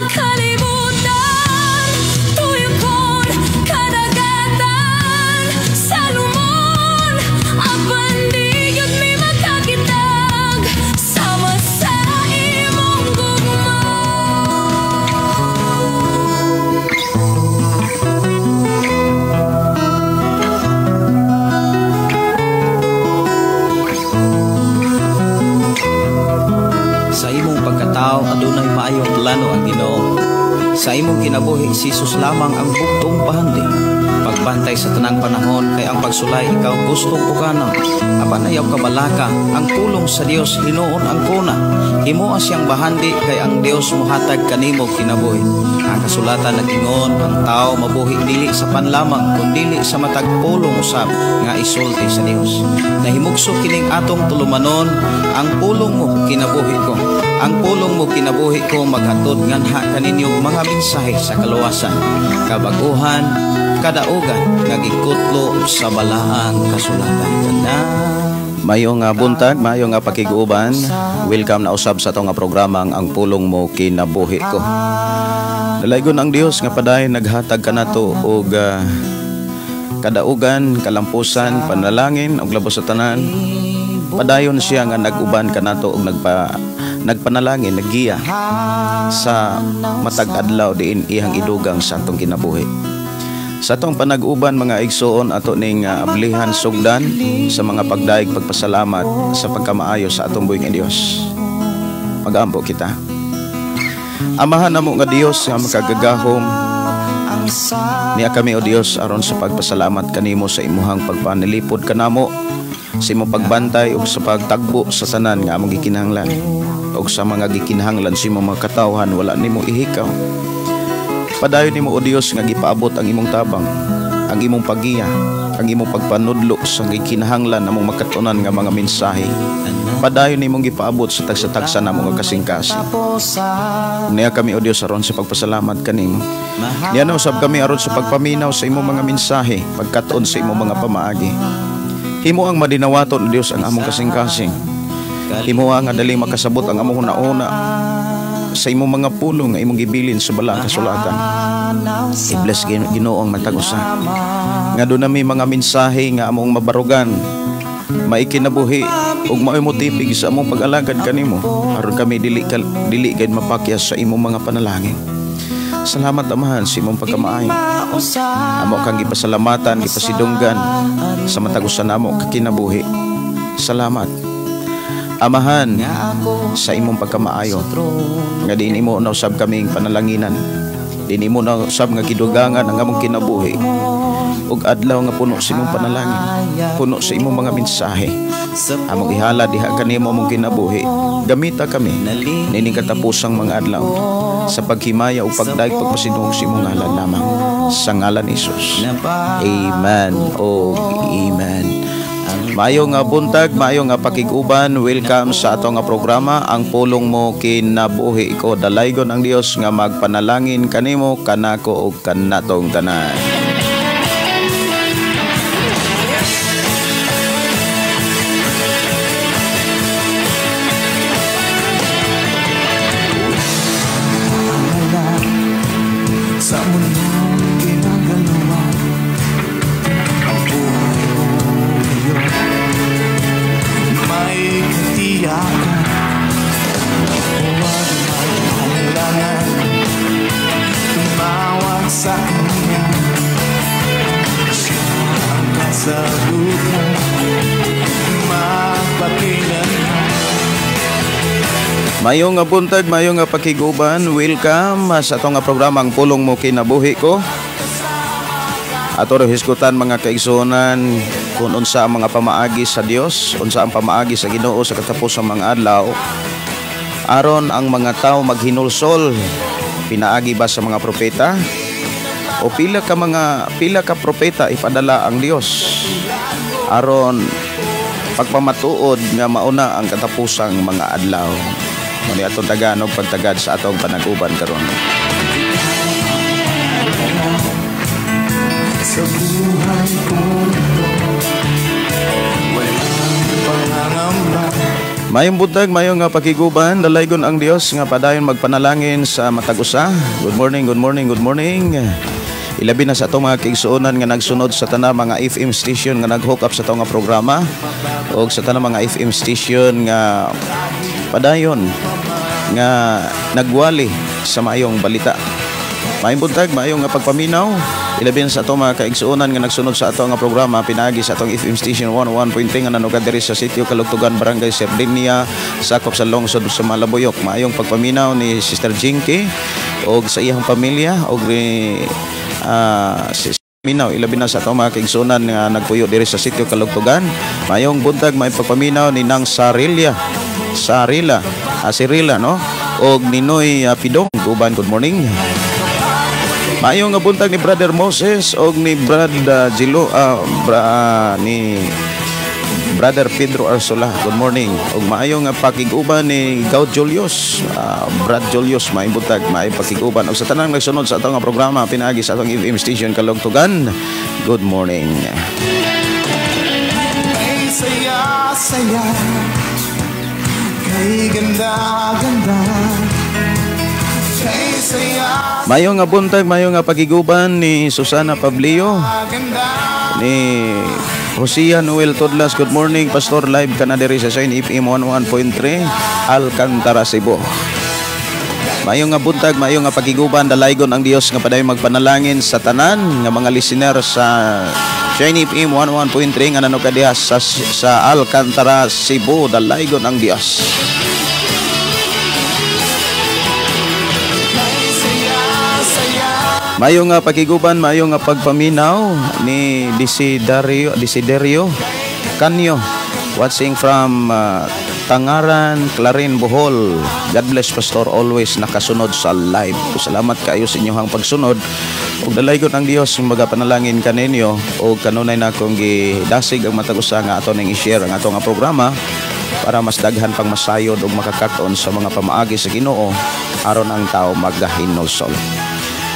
Kalibutan, tuyokon kadagatan, Salomon, apan di gyud mi makakitag sama sa imong gugma. Sa imong pagkatao adunay maayong plano ang Ginoo. Sa imong kinabuhi si Jesus lamang ang bugtong bahandi. Pagbantay sa tanang panahon kay ang pagsulay ikaw gustong uganon. Apan ayaw kabalaka ang pulong sa Dios hinuon ang kuna. Himoa siyang bahandi kay ang Dios mohatag kanimo kinabuhi. Ang kasulatan nag-ingon ang tao mabuhi dili sa panlamang kundili sa matag pulong usab nga isulti sa Dios. Nahimugso kining atong tulumanon ang pulong mo kinabuhi ko. Ang pulong mo kinabuhi ko maghatod nganha kaninyo mga mensahe sa kaluwasan, kabaguhan, kadaugan nga gikutlo sa balaang kasulatan. Mayo nga buntag, mayo nga pakiguban. Welcome na usab sa atong nga programa ang Pulong Mo Kinabuhi Ko. Dalaygon ang Dios nga padayon naghatag kanato og kadaugan, kalampusan, panalangin ug labos sa tanan. Padayon siya nga nag-uban kanato og nagpanalangin, naggiya sa matag adlaw diin iyang idugang sa atong kinabuhi. Sa atong panag-uban mga igsoon ato ning ablihan sugdan sa mga pagdaig pagpasalamat sa pagkamaayo sa atong buhing Dios. Mag-ampo kita. Amahan namo nga Dios nga makagagahom, niya kami o Dios aron sa pagpasalamat kanimo sa imuhang pagpanilipod kanamo, sa imong pagbantay ug sa pagtagbo sa tanan nga among gikinahanglan ug sa mga gikinahanglan sa imong mga katawhan wala nimo ihikaw. Padayon nimo o Dios nga gipaabot ang imong tabang, ang imong paggiya, ang imong pagpanudlo sa gikinahanglan namong makatunan nga mga mensahe. Padayon nimong gipaabot sa tagsa-tagsa namo nga kasing-kasing. Niya kami o Dios aron sa pagpasalamat kanimo. Niya na usab kami aron sa pagpaminaw sa imong mga mensahe, pagkat-on sa imong mga pamaagi. Himo ang madinawaton o Dios ang among kasing-kasing. Himo ang dali makasabot ang among una-una sa imong mga pulong nga imong gibilin sa balaang kasulatan. I-bless Ginoo ang matag usa. Nga doon nami mga mensahe nga among mabarugan, maikinabuhi ug maoy motipig sa among pag-alagad kanimo aron kami dili gid mapakyas sa imong mga panalangin. Salamat Amahan sa imong pagkamaayo. Amo kang gipasalamatan, gipasidunggan sa matag usa namo kakinabuhi. Salamat Amahan sa imong pagkamaayo nga di nimo nausab kaming panalanginan, di nimo nausab nga gidugangan ang among kinabuhi ug adlaw nga puno sa imong panalangin, puno sa imong mga mensahe. Among ihala diha kanimo among kinabuhi. Gamita kami nining katapusang mga adlaw sa paghimaya ug pagdaig pagpasidungog sa imong ngalan lamang. Sa ngalan ni Jesus. Amen o amen. Mayo nga buntag, mayo nga pakig-uban. Welcome sa atong nga programa ang Pulong Mo Kinabuhi Ko. Dalaygon ang Dios nga magpanalangin kanimo, kanako ug kanatong tanan. Sa mundong ginagalawan, ang buhay mo ngayon may katiyakan. Huwag mag-alangan, tumawag sa kanya. Siya ang kasagutan, magpakailanman. Mayo nga buntag, mayo nga pakiguban. Welcome sa atong nga programa ang Pulong Mo Kinabuhi Ko. Ato ro hisgutan mga kaigsuonan kung unsa ang mga pamaagi sa Dios, unsa ang pamaagi sa Ginoo sa katapusang mga adlaw aron ang mga tawo maghinulsol. Pinaagi ba sa mga propeta? O pila ka propeta ipadala ang Dios aron pagpamatuod nga mauna ang katapusang mga adlaw. Muna atong tagaan og pagtagad sa atong panag-uban karon. Sa buhay ko ito, walang pangangamba. Mayong buntag, mayong nga pakiguban, dalaygon ang Dios nga padayon magpanalangin sa matag usa. Good morning, good morning, good morning. Ilabi na sa atong mga kaigsuonan nga nagsunod sa tanang mga FM station nga nag-hook up sa atong nga programa o sa tanang mga FM station nga padayon nga nagwali sa maayong balita. Maayong buntag, maayong nga pagpaminaw. Ilabi na sa atong mga kaigsuonan nga nagsunod sa ato nga programa pinaagi sa atong FM station 101.3 nga nanugad diri sa sitio Kalugtugan, Barangay Sardinia, sakop sa lungsod sa Malabuyok. Maayong pagpaminaw ni Sister Jinky og sa iyang pamilya og ni si Minaw, ilabi na sa atong mga kaigsuonan nga nagpuyo diri sa sitio Kalugtugan. Maayong buntag, maayong pagpaminaw ni Nang Sarilla. Sarila, Sirila, no? Og Ninoy Pidong, uban, good morning. Maayong nga buntag ni Brother Moses og ni Brad Gilo, ni Brother Pedro Arsola. Good morning. Og maayong nga pakig-uban ni Gaud Julius, Brad Julius, maayong buntag, maayong pakig-uban. Og sa tanang nagsunod sa atong nga programa pinaagi sa atong FM station Kalugtugan. Good morning. Kay saya saya, kay ganda ganda, kay saya Maayong nga buntag, maayong nga pakiguban ni Susana Pablio, ganda. Ni Josiah Noel Tudlas. Good morning, Pastor. Live ka na diri sa Shine FM 11.3, Alcantara, Cebu. Maayong nga buntag, maayong nga pakiguban, dalaygon ang Dios nga padayon magpanalangin sa tanan nga mga listener sa Shine FM 11.3 nga nanugad diha sa Alcantara, Cebu. Dalaygon ang Dios. Kay saya saya. Maayong nga pakiguban, maayong nga pagpaminaw ni Desiderio Canyo, watching from Tangaran, Clarin, Bohol. God bless, Pastor, always nakasunod sa live. Salamat kaayo sa inyong pagsunod. Ug dalaygon ang Dios magapanalangin kaninyo ug kanunay na akong gidasig ang matag usa nga ato ning i-share ang ato nga programa para mas daghan pang masayod ug makakaton sa mga pamaagi sa Ginoo aron ang tao magahinulsol.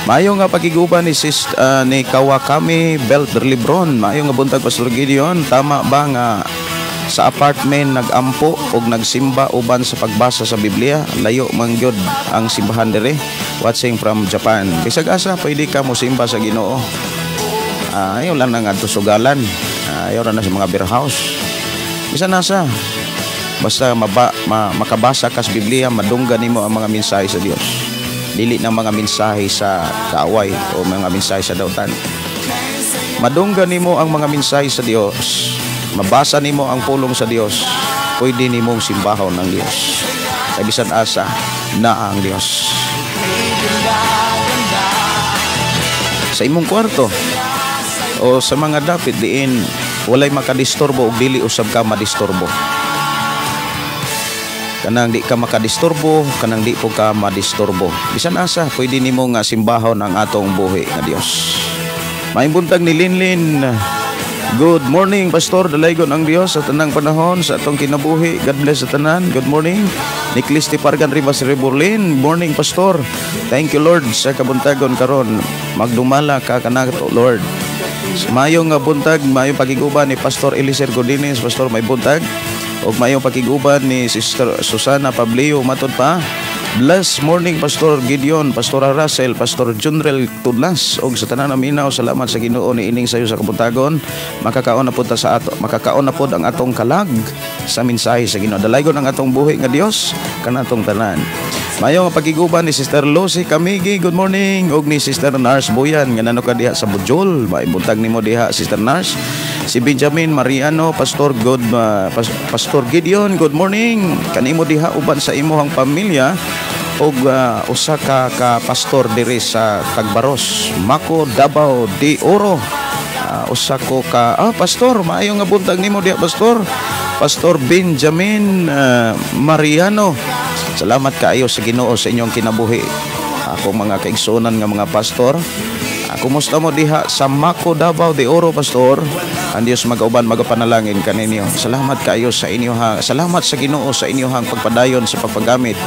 Maayo nga pakiguban ni sis ni Kawakami Belt Lebron. Maayo nga buntag, Pastor Gideon. Tama ba nga sa apartment nagampo og nagsimba uban sa pagbasa sa Biblia? Layo man gyud ang simbahan dire. Watching from Japan. Bisag asa pwede ka mosimba sa Ginoo. Ayaw lang na ngadto sugalan. Ayaw ra na sa mga beer house. Bisan asa. Basta makabasa ka sa Biblia, madunggan nimo ang mga mensahe sa Dios. Dili na mga mensahe sa kaaway o mga mensahe sa dautan. Madunggan nimo ang mga mensahe sa Dios. Mabasa nimo ang pulong sa Dios. Pwede nimong simbahon ang Dios. Kay bisan asa na ang Dios. Sa imong kwarto o sa mga dapit diin walay makadisturbo ug dili usab ka madisturbo. Kanang di ka makadisturbo, kanang di po ka madisturbo. Bisan asa, pwede nimo nga simbahon ang atong buhi nga Dios. Maayong buntag ni Linlin. Good morning, Pastor. Dalaygon ang Dios sa tanang panahon sa atong kinabuhi. God bless sa tanan. Good morning. Ni Clisti Pargan Rivas Reborlin. Morning, Pastor. Thank you, Lord, sa kabuntagon karon. Magdumala ka kanato, Lord. Maayong nga buntag, maayong pakiguban ni Pastor Eliser Godinez. Pastor, may buntag. Og maayong pakiguban ni Sister Susana Pablio. Matod pa. Bless morning, Pastor Gideon, Pastor Russell, Pastor Junrel Tudlas og sa tanan naminaw, salamat sa Ginoo ni ining sayo sa kabuntagon. Makakaon na pud ta sa ato, makakaon na pud ang atong kalag sa mensahe sa Ginoo. Dalaygon ang atong buhi nga Dios kanatong tanan. Maayong pagiguban ni Sister Lucy Kamigi, good morning. Og ni Sister Nars Buyan nga nano ka diha sa Bujol. Maayong buntag nimo diha, Sister Nars. Si Benjamin Mariano, Pastor good Pastor Gideon, good morning. Kanimo diha uban sa imong pamilya og usa ka pastor diri sa Tagbaros, Mako, Davao de Oro. Usa ko ka pastor, maayo nga buntag nimo diha, Pastor. Pastor Benjamin Mariano. Salamat kaayo sa Ginoo sa inyong kinabuhi. Ako mga kaigsuonan nga mga pastor. Kumusta mo diha sa Mako, Davao de Oro, Pastor? Ang Dios magauban, magapanalangin kaninyo. Salamat kaayo sa inyo ha. Salamat sa Ginoo sa inyohang pagpadayon sa pagpagamit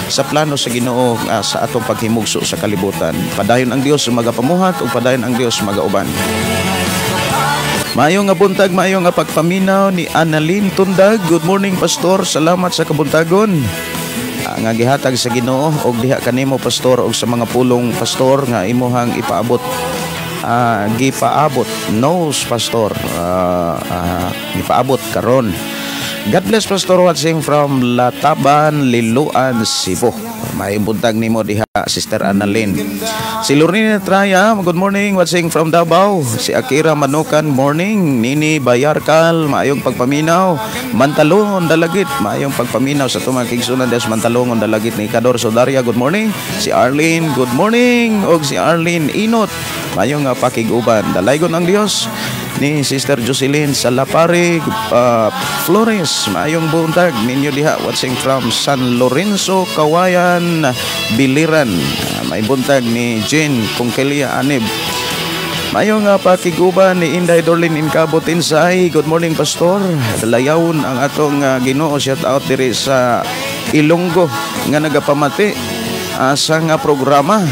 sa plano sa Ginoo sa atong paghimugso sa kalibutan. Padayon ang Dios magapamuhat ug padayon ang Dios magauban. Maayo nga buntag, maayo nga pagpaminaw ni Annalyn Tundag. Good morning, Pastor. Salamat sa kabuntagon nga gihatag sa Ginoo og diha kanimo, Pastor, og sa mga pulong, Pastor, nga imuhang ipaabot, gipaabot knows, Pastor, gipaabot karon. God bless, Pastor, watching from Lataban, Liloan, Cebu. Maayong buntag nimo diha, Sister Annalyn. Si Lorena Traya, good morning, watching from Davao. Si Akira Manukan, morning. Nini Bayarkal, maayong pagpaminaw. Mantalongon, Dalagit, maayong pagpaminaw sa tumang kigsunan des Mantalongon, Dalagit ni Kador Sodaria, good morning. Si Arlene, good morning. Og si Arlene Inot, maayong pakig-uban. Dalaygon ang Dios ni Sister Jocelyn Salapari Flores. Maayong buntag ninyo diha, watching from San Lorenzo, Kawayan, Biliran. May buntag ni Jane Conkelia Anib. Maayong pakiguban ni Inday Dorlin Incabo Tinsay. Good morning, Pastor. Dalayawon ang atong Ginoo. Shout out diri sa Ilonggo nga nagapamati sa nga programa.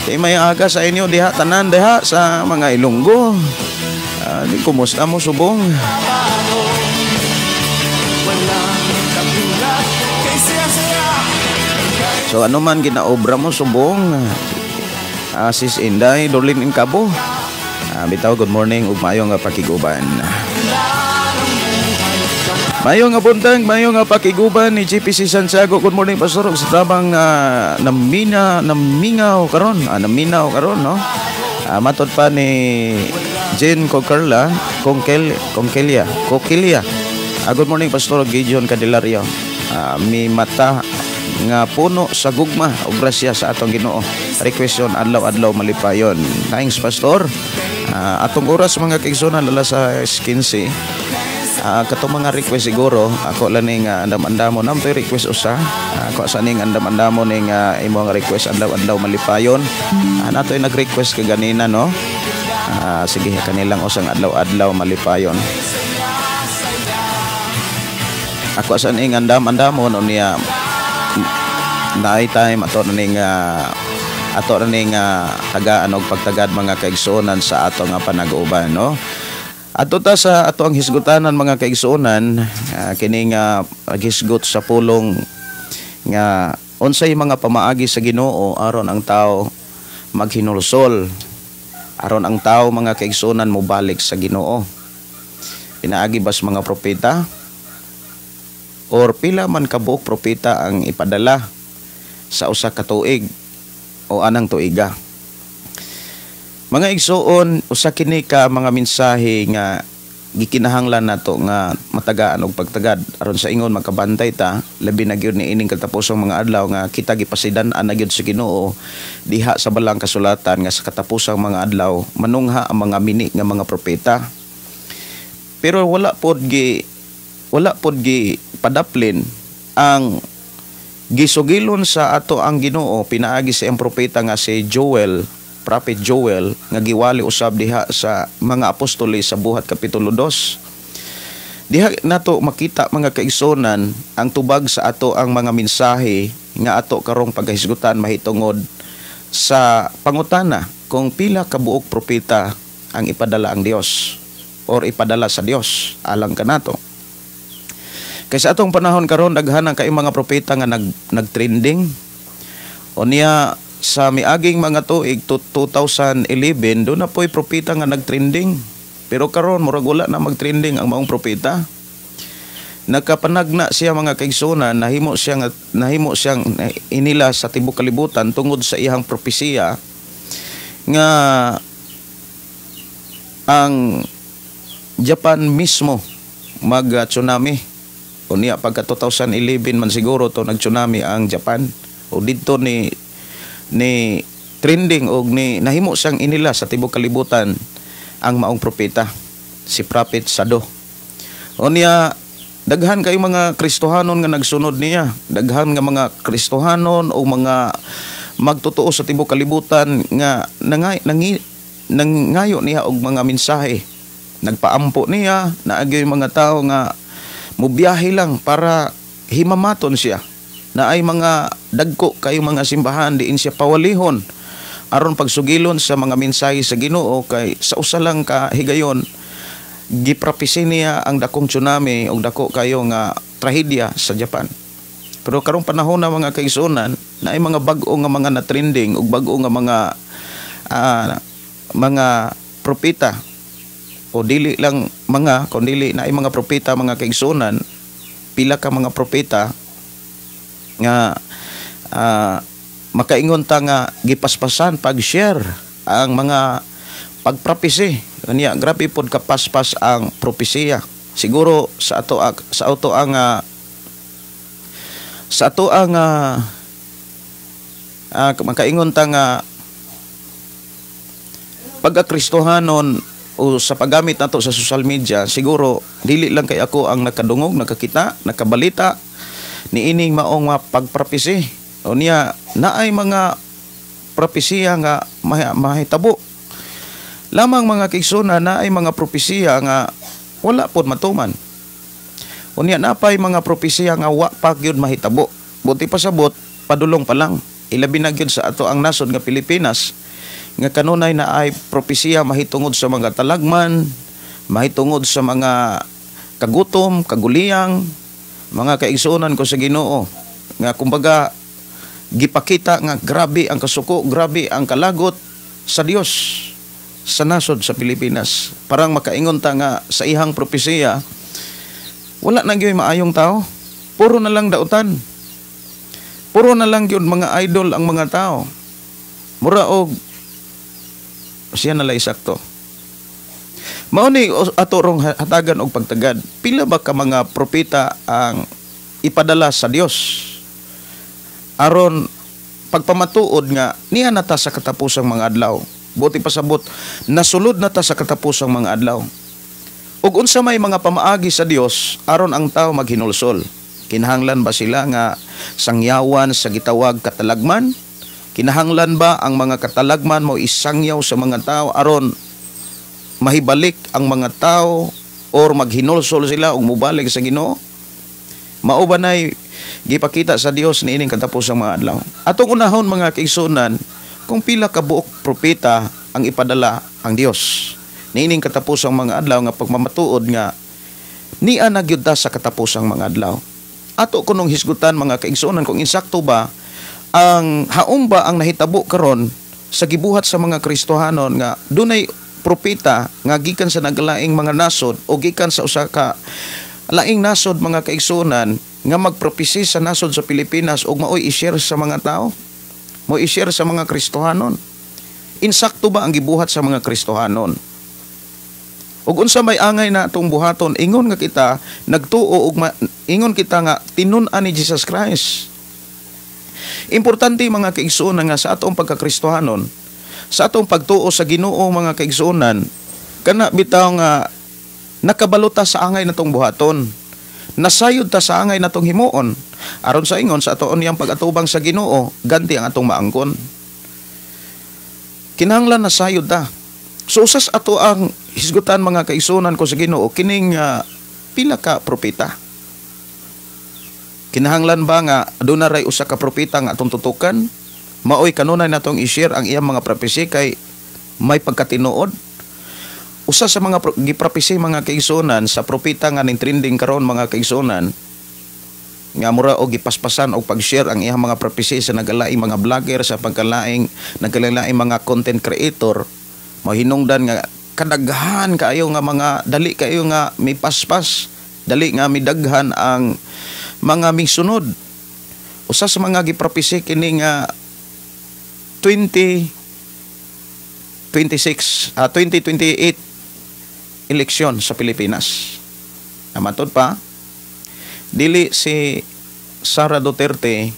Di may aga sa inyo diha tanan diha sa mga Ilonggo. Di kumusta mo subong? Walang katulad. Kay saya-saya. So ano man ginaobra mo subong? Sis Inday Dorlin Incabo. Bitaw, good morning ug maayo nga pakiguban. Mayo nga buntag, mayo nga pakiguban ni GPC Santiago. Good morning, Pastor. Ug sa tabang namina namingaw karon, naminaw karon, no. Matod pa ni Jane Cocarla, Conkel Conkelia, Coquilia. Good morning, Pastor Gideon Candelario. Mi mata nga puno sa gugma ug grasya sa atong Ginoo. Request yon, Adlaw-adlaw malipayon. Thanks, Pastor. Atong oras, mga kaigsunan, alas sa 15. Katong mga request siguro ako lang ning andam-andamo nam to'y request usa. Ako sa ning andam-andamo ning imo nga request, Adlaw-adlaw malipayon. Nato'y nag-request kaganina, no. Sige, kanilang usang Adlaw-adlaw malipayon. Ako sa ning andam-andamo no niya naay time ato na ning tagaan og pagtagad, mga kaigsuonan, sa ato nga panag-uban, no. Ato ta sa ato ang hisgutanan, mga kaigsuonan, kini nga hisgot sa pulong nga unsay mga pamaagi sa Ginoo aron ang tao maghinulsol, aron ang tao, mga kaigsuonan, mobalik sa Ginoo. Pinaagi ba sa mga propeta or pila man kabuok propeta ang ipadala sa usa ka tuig o anang tuiga? Mga igsuon, usa kini ka mga mensahe nga gikinahanglan nato nga matagaan og pagtagad aron sa ingon makabantay ta, labi na gyud ni ining katapusang mga adlaw nga kita gipasidan-an na gyud sa Ginoo diha sa balang kasulatan nga sa katapusang mga adlaw manungha ang mga mini nga mga propeta. Pero wala pod gi padaplin ang gisugilon sa ato ang Ginoo pinaagi sa iyang propeta nga si Joel, Prophet Joel, nga giwali usab diha sa mga apostoles sa Buhat kapitulo 2. Diha nato makita, mga kaigsunan, ang tubag sa ato ang mga mensahe nga ato karong pagkahisgutan mahitungod sa pangutana kung pila ka buok propeta ang ipadala ang Dios or ipadala sa Dios alang kanato. Kay sa atong panahon karon, daghan ang kay mga propeta nga nag-trending. O niya sa miaging mga tuig to 2011, doon na po'y propeta nga nag-trending. Pero karon murag wala na mag-trending ang maong propeta. Nakapanagna siya, mga kaigsunan, nahimo siyang inila sa tibok kalibutan tungod sa iyang propesiya nga ang Japan mismo mag tsunami. O niya pagka 2011 man siguro to nag-tsunami ang Japan. O didto ni trending og ni nahimo siyang inila sa tibok kalibutan ang maong propeta, si Prophet Sado. O niya daghan kay mga Kristohanon nga nagsunod niya, daghan nga mga Kristohanon o mga magtotoo sa tibok kalibutan nga nangayo niya og mga mensahe. Nagpaampo niya, naagyoy mga tao nga mubiyahe lang para himamaton siya, na ay mga dagko kayo mga simbahan diin siya pawalihon Aron pagsugilon sa mga mensahe sa Ginoo, kay sa usa lang ka higayon gipropesy niya ang dakong tsunami og dako kayo nga trahedya sa Japan. Pero karong panahon na, mga kaigsuonan, naay mga bag-o nga mga na trending ug bag-o nga mga propeta, o dili lang mga kundili naay mga propeta, mga kaigsuonan, pila ka mga propeta nga makaingon ta nga gipaspasan pag-share ang mga pagpropesy. Kanya grabe pod kapaspas ang propesiya. Siguro sa ato ang makaingon ta nga pagka-Kristohanon o sa paggamit nato sa social media, siguro dili lang kay ako ang nakadungog, nakakita, nakabalita niining maong mga pagpropesy. O niya naay mga propesiya nga mahitabo lamang, mga kaigsuonan, naay mga propesiya nga wala pod matuman. Unya napay mga propesiya nga wa pa gyud mahitabo. Buti pasabot, padulong pa lang. Ilabi na gyud sa ato ang nasod nga Pilipinas nga kanunay na ay propesiya mahitungod sa mga talagman, mahitungod sa mga kagutom, kaguliyang, mga kaigsuonan ko sa Ginoo. Nga kumbaga gipakita nga grabe ang kasuko, grabe ang kalagot sa Dios sa nasod sa Pilipinas. Parang makaingon ta nga sa ihang propesiya, wala na gyud maayong tao. Puro na lang dautan. Puro na lang gyud mga idol ang mga tao. Mura og siya na lay sakto. Mao ni ato rong hatagan og pagtagad. Pila ba ka mga propeta ang ipadala sa Dios aron pagpamatuod nga niya na ta sa katapusang mga adlaw? Buti pasabot, nasulod na ta sa katapusang mga adlaw. Ug unsa may mga pamaagi sa Dios aron ang tao maghinulsol? Kinahanglan ba sila nga sangyawan sa gitawag katalagman? Kinahanglan ba ang mga katalagman mo isangyaw sa mga tao aron mahibalik ang mga tao or maghinulsol sila ug mobalik sa Ginoo? Mao ba nay gipakita sa Dios niining katapusang mga adlaw? Atong unahon, mga kaigsuonan, kung pila ka buok propeta ang ipadala ang Dios niining katapusang mga adlaw nga pagmamatuod nga nia na gyud ta sa katapusang mga adlaw. Ato kunong hisgutan, mga kaigsuonan, kung insakto ba ang haom ba ang nahitabo karon sa gibuhat sa mga Kristohanon nga dunay propeta nga gikan sa naglaing mga nasod o gikan sa usa ka laing nasod, mga kaigsuonan, nga magpropesi sa nasod sa Pilipinas ug maoy i-share sa mga tao, mo i-share sa mga Kristohanon. Insakto ba ang gibuhat sa mga Kristohanon? Ug unsa may angay na atong buhaton ingon nga kita nagtuo ug ingon kita nga tinun-an ni Jesus Christ? Importante, mga kaigsuonan, nga sa atong pagkakristohanon, sa atong pagtuo sa Ginoo, mga kaigsuonan, kana bitaw nga nakabalo ta sa angay natong buhaton. Nasayod ta sa angay natong himuon. Aron sa ingon sa atoon niyang pag-atubang sa Ginoo, ganti ang atong maangkon. Kinahanglan nasayod ta. So usas ato ang hisgutan, mga kaigsuonan ko sa Ginoo, kining pila ka propeta. Kinahanglan ba nga aduna ray usa ka propeta nga atong tutukan? Maoy kanunay natong i-share ang iyang mga propesy kay may pagkatinuod. Usa sa mga gipropesy, mga kaigsuonan, sa propeta nga ning trending karon, mga kaigsuonan, nga mura og gipaspasan og pag-share ang iyang mga propesy sa nagalaing mga vlogger, sa pagkalaing nagkalaing mga content creator, mahinungdan nga kadaghan kaayo nga mga dali kaayo nga mipaspas, dali nga midaghan ang mga misunod. Usa sa mga gipropesy kini nga 2026, 2028 eleksyon sa Pilipinas. Namatod pa, dili si Sara Duterte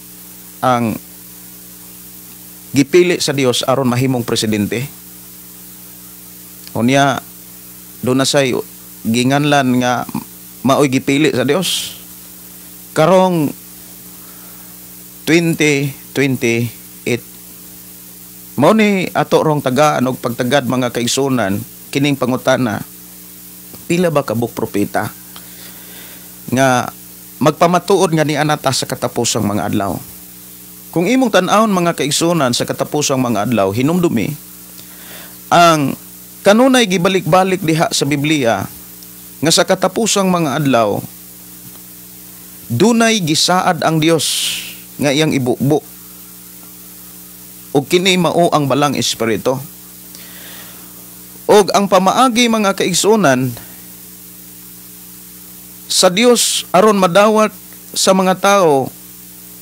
ang gipili sa Dios aron mahimong presidente. Unya do na say ginganlan nga maoy gipili sa Dios karong 2028. Mao ni ato rong tagaan og pagtagad, mga kaigsuonan, kining pangutana: pila ba kabuk propeta nga magpamatuod nga niana ta sa katapusang mga adlaw? Kung imong tan-awon, mga kaigsunan, sa katapusang mga adlaw, hinumdumi ang kanunay gibalik-balik diha sa Biblia nga sa katapusang mga adlaw dunay gisaad ang Dios nga iyang ibubo, ug kini mao ang Balang Espiritu. Og ang pamaagi, mga kaigsunan, sa Dios aron madawat sa mga tao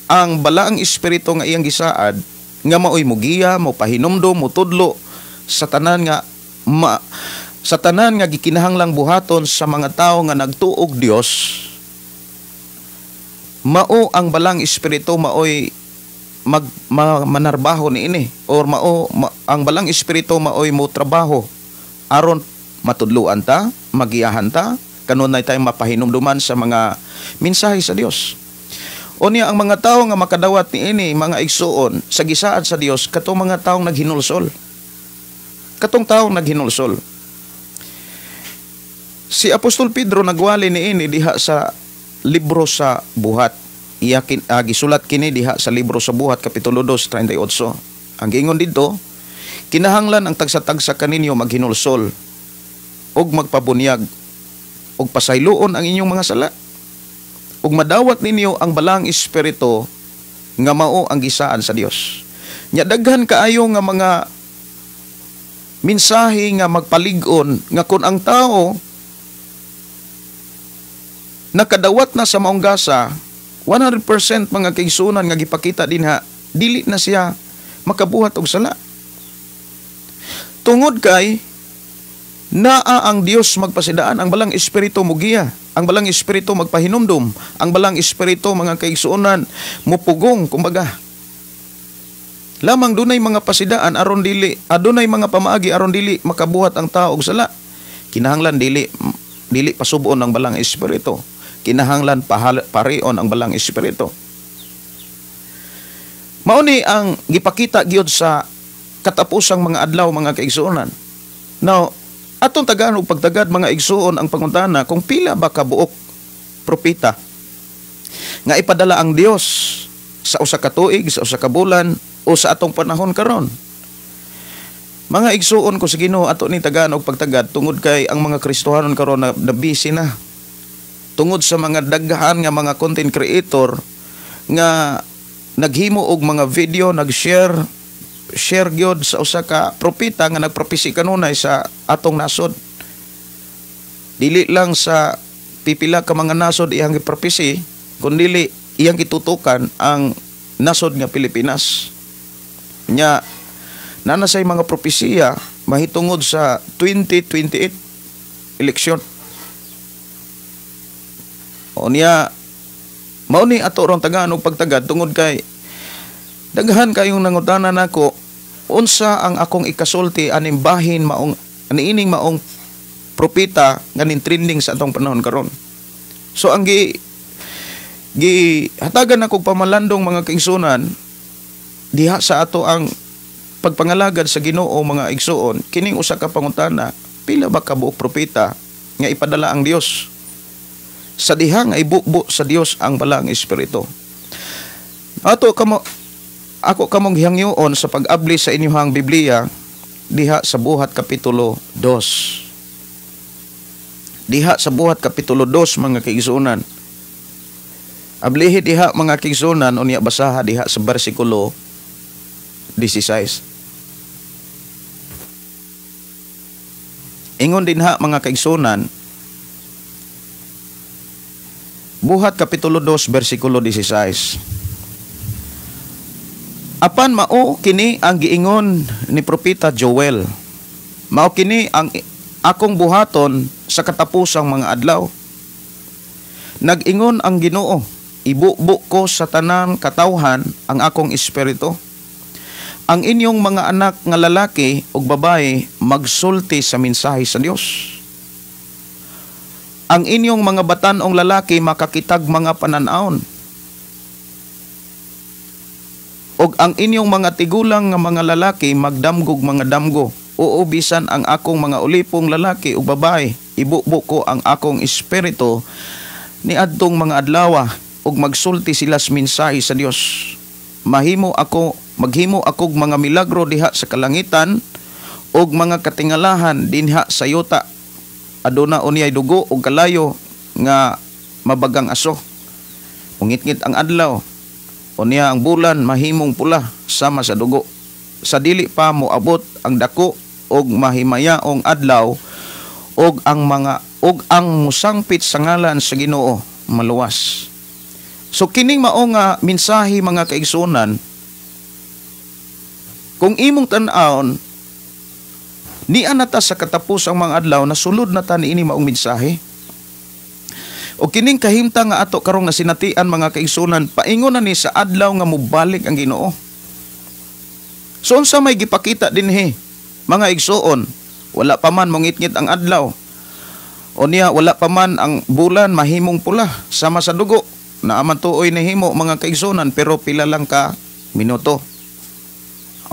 ang Balaang Espiritu nga iyang gisaad, nga maoy mugiya, mo pahinumdom, mutudlo sa tanan nga gikinahanglang buhaton sa mga tao nga nagtuog Dios, mao ang Balang Espiritu maoy manarbaho niini or ang Balang Espiritu maoy mo trabaho aron matudluan ta, magiyahan ta, kanunay tayo mapahinumduman sa mga mensahe sa Dios. Unya ang mga tao nga makadawat niini, mga igsuon, sa gisaad sa Dios, katong mga taong naghinulsol. Katong taong naghinulsol. Si Apostol Pedro nagwali niini diha sa libro sa Buhat. Iya gisulat kini diha sa libro sa Buhat, kapitulo 2:38. Ang giingon didto, "Kinahanglan ang tagsa-tagsa kaninyo maghinulsol ug magpabunyag ug pasayloon ang inyong mga sala ug madawat ninyo ang Balang Espiritu nga mao ang gisaan sa Dios." Nya daghan kaayo nga mga mensahe nga magpalig-on nga kung ang tao nakadawat na sa maong gasa 100%, mga kaigsunan, nga gipakita dinha, dili na siya makabuhat og sala tungod kay naa ang Dios magpasidaan, ang Balang Espiritu mugiya, ang Balang Espiritu magpahinumdum, ang Balang Espiritu, mga kaigsuonan, mupugong kumbaga. Lamang dunay mga pasidaan aron dili, adunay mga pamaagi aron dili makabuhat ang tao og sala. Kinahanglan dili dili pasub-on ang Balang Espiritu. Kinahanglan parion ang Balang Espiritu. Mao ni ang gipakita gyud sa katapusang mga adlaw, mga kaigsuonan. Now, atong tagaan og pagtagad, mga igsuon, ang pangutana kung pila ba kabuok propeta nga ipadala ang Dios sa usa ka tuig, sa usa ka bulan o sa atong panahon karon. Mga igsuon ko sa Ginoo, ato ni tagaan og pagtagad tungod kay ang mga Kristohanon karon na busy na tungod sa mga daghan nga mga content creator nga naghimo og mga video, nag-share share gyud sa usa ka propeta nga nagpropesi kanunay sa atong nasod. Dili lang sa pipila ka mga nasod iyang gipropesi, kundi iyang gitutukan ang nasod nga Pilipinas. Nya naa na say mga propesiya mahitungod sa 2028 eleksyon. O niya, mao ni ato rong tagaan og pagtagad tungod kay daghan kayong nangutana nako unsa ang akong ikasulti aning bahin maong aniining maong propeta nga ning trending sa atong panahon karon. So ang gi gi hatagan ako pamalandong, mga kaigsunan, diha sa ato ang pagpangalagad sa Ginoo, mga igsuon, kining usa ka pangutana: pila ba ka buok propeta nga ipadala ang Dios sa diha nga ibubo sa Dios ang Balang Espiritu? Ato kamo ako kamong gihangyoon sa pag-abli sa inyong Biblia diha sa Buhat kapitulo 2. Diha sa Buhat kapitulo 2, mga kaigsuonan. Ablihi diha, mga kaigsuonan, unya basaha diha sa bersikulo 16. Ingon dinha, mga kaigsuonan, Buhat kapitulo 2 bersikulo 16. "Apan mao kini ang giingon ni propeta Joel. Mao kini ang akong buhaton sa katapusang mga adlaw. Nag-ingon ang Ginoo, ibubo ko sa tanang katawhan ang akong espiritu. Ang inyong mga anak nga lalaki ug babae magsulti sa mensahe sa Dios. Ang inyong mga batan-ong lalaki makakitag mga panan-awon. Og ang inyong mga tigulang nga mga lalaki magdamgog mga damgo. Oo, bisan ang akong mga ulipong lalaki ug babae, ibubo ko ang akong espiritu niadtong mga adlawa ug magsulti sila sa mensahe sa Dios." Mahimo ako, maghimo akog mga milagro diha sa kalangitan ug mga katingalahan dinha sa yuta. Aduna unyay dugo ug kalayo nga mabagang aso. Ungitngit ang adlaw, unya ang bulan mahimong pula sama sa dugo, sa dili pa moabot ang dako og mahimayaong adlaw, og ang mga og ang musangpit sa ngalan sa Ginoo maluwas. So kining mao nga mensahe, mga kaigsunan, kung imong tan-awon, niya na ta sa katapos ang mga adlaw na sulod na ta niini maong mensahe. O kining kahimtang nga ato karong nasinatian, mga kaigsunan, paingon na ni sa adlaw nga mobalik ang Ginoo. So unsa may gipakita dinhi, mga igsuon? Wala pa man mongitngit ang adlaw. O niya wala pa man ang bulan mahimong pula sama sa dugo. Naaman tuoy nahimo, mga kaigsunan, pero pila lang ka minuto.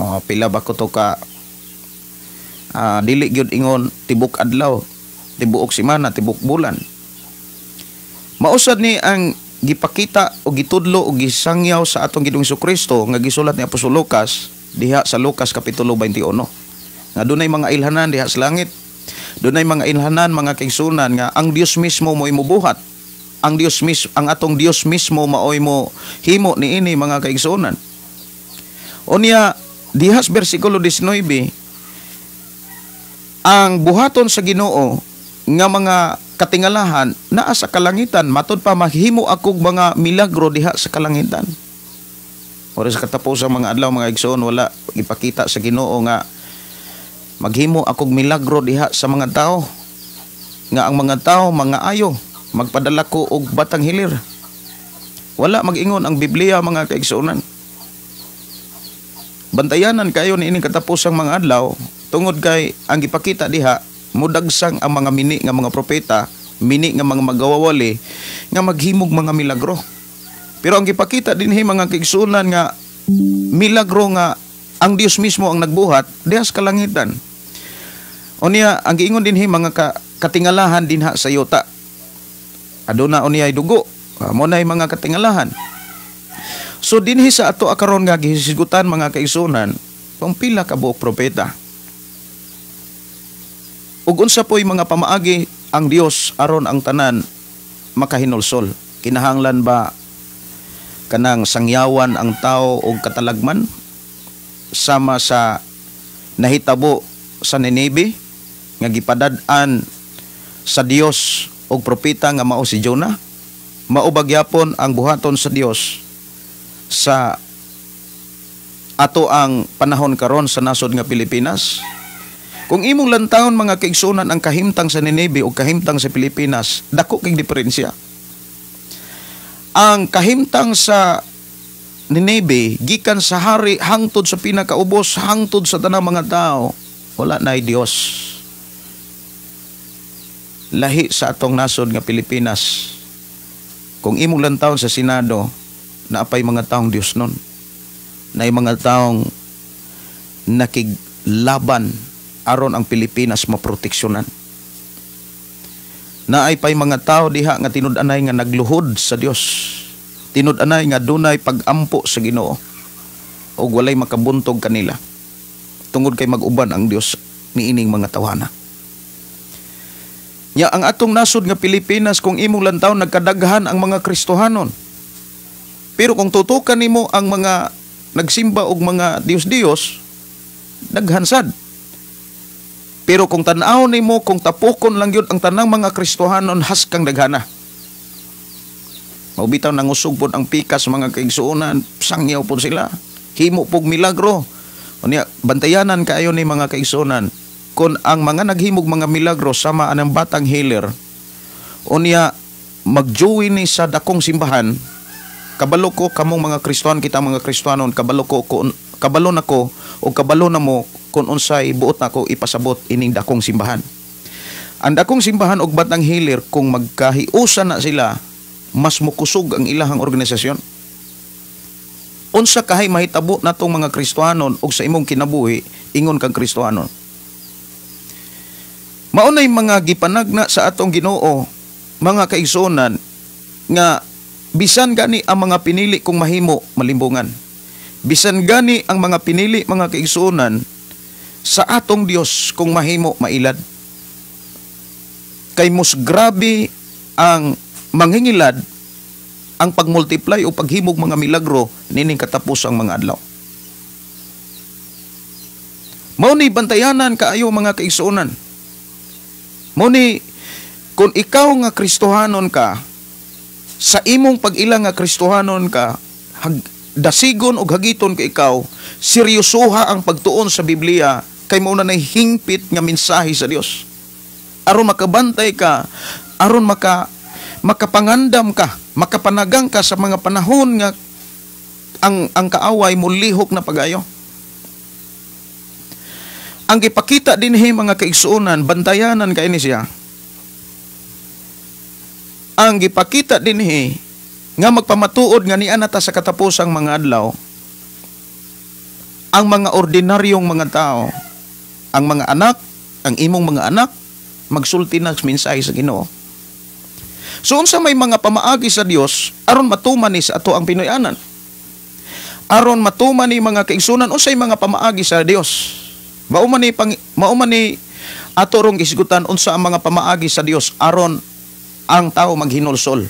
O, pila ba ko to ka dili gyud ingon tibok adlaw, tibuok semana, tibok bulan. Mausad ni ang gipakita o gitudlo o gisangyaw sa atong Ginoong Kristo nga gisulat ni Apostol Lucas diha sa Lucas kapitulo 21 nga dunay mga ilhanan diha sa langit. Dunay mga ilhanan, mga kaigsunan, nga ang Dios mismo mo'y mubuhat. Ang Dios mismo, ang atong Dios mismo maoy mo himo niini, mga kaigsunan. Unya diha sa bersikulo 19, ang buhaton sa Ginoo nga mga katingalahan naa sa kalangitan. Matud pa, mahimo akog mga milagro diha sa kalangitan. Ora sa katapos ang mga adlaw, mga igsoon, wala ipakita sa Ginoo nga maghimo akog milagro diha sa mga tao nga ang mga tao mga ayo magpadala ko og batang hilir. Wala mag-ingon ang Biblia, mga kaigsuonan. Bantayanan kayo niining katapusang mga adlaw tungod kay ang gipakita diha, mudagsang ang mga mini nga mga propeta, mini nga mga magawawali nga maghimog mga milagro. Pero ang gipakita dinhi, mga kaigsuonan, nga milagro nga ang Dios mismo ang nagbuhat diha sa kalangitan. Unya ang giingon dinhi, mga katingalahan dinha sa yuta. Aduna unyay dugo. Mo nay mga katingalahan. So dinhi sa ato akaron nga gihisgutan, mga kaigsuonan, kung pila ka buok propeta. Ug unsa po'y mga pamaagi ang Dios aron ang tanan makahinulsol? Kinahanglan ba kanang sangyawan ang tao og katalagman sama sa nahitabo sa Nineveh nga gipadad-an sa Dios og propeta nga mao si Jonah? Mao ba gyapon ang buhaton sa Dios sa ato ang panahon karon sa nasod nga Pilipinas? Kung imong lantawon, mga kaigsunan, ang kahimtang sa Nineveh o kahimtang sa Pilipinas, dako kay diferensya. Ang kahimtang sa Nineveh, gikan sa hari hangtod sa pinakaubos, hangtod sa tanang mga tao, wala na'y Dios. Lahi sa atong nasod nga Pilipinas. Kung imong lantawon sa Senado, naapay mga taong Dios nun. Naay mga taong nakiglaban aron ang Pilipinas maproteksyonan. Naay pay mga tao diha nga tinud-anay nga nagluhod sa Dios. Tinud-anay nga dunay pag-ampo sa Ginoo ug walay makabuntog kanila tungod kay mag-uban ang Dios niining mga tawana. Nya ang atong nasod nga Pilipinas, kung imong lantaw, nagkadaghan ang mga Kristohanon. Pero kung tutukan nimo ang mga nagsimba og mga Dios-Dios, daghan sad. Pero kung tan-aw nimo, kung tapokon lang gyud ang tanang mga Kristohanon, haskang daghana. Mao bitaw nangusog pod ang pikas, mga kaigsuonan, sangyaw pod sila. Himo pog milagro. Unya bantayanan kaayo ni, mga kaigsuonan, kung ang mga naghimog mga milagro sama anang batang healer, unya magjoin ni sa dakong simbahan, kabalo ko kamong mga Kristohan, kita mga Kristohanon, kabalo ko kung kabalo nako o kabalo na mo kung unsay buot nako ipasabot ining dakong simbahan. Ang dakong simbahan og batang healer, kung magkahiusan na sila, mas mukusog ang ilahang organisasyon. Unsa kahay mahitabo natong mga Kristohanon og sa imong kinabuhi ingon kang Kristohanon? Maunay mga gipanagna sa atong Ginoo, mga kaigsuonan, nga bisan gani ang mga pinili kong mahimo malimbungan. Bisan gani ang mga pinili, mga kaigsuonan, sa atong Dios kung mahimo mailad. Kay mos grabe ang mangingilad ang pagmultiply o paghimog mga milagro nining katapos ang mga adlaw. Mao ni bantayanan kaayo, mga kaigsuonan. Mao ni kung ikaw nga Kristohanon ka, sa imong pag-ila nga Kristohanon ka, dasigon og hagiton ka ikaw, seryosoha ang pagtuon sa Biblia kay mao na nay hingpit nga mensahe sa Dios. Aron makabantay ka, aron makapangandam ka, makapanagang ka sa mga panahon nga ang kaaway mulihok na pagayo. Ang gipakita dinhi, mga kaigsuonan, bantayanan kay ni siya. Ang gipakita dinhi nga magpamatuod nga niana ta sa katapusang mga adlaw, ang mga ordinaryong mga tao, ang mga anak, ang imong mga anak, magsulti na mensahe sa Ginoo. So unsa may mga pamaagi sa Dios aron matuman ni sa ato ang Pinoy-anan? Aron matuman ni, mga kaigsunan, unsay mga pamaagi sa Dios? Mao man ni ato rong gisgutan, unsa ang mga pamaagi sa Dios aron ang tao maghinulsol.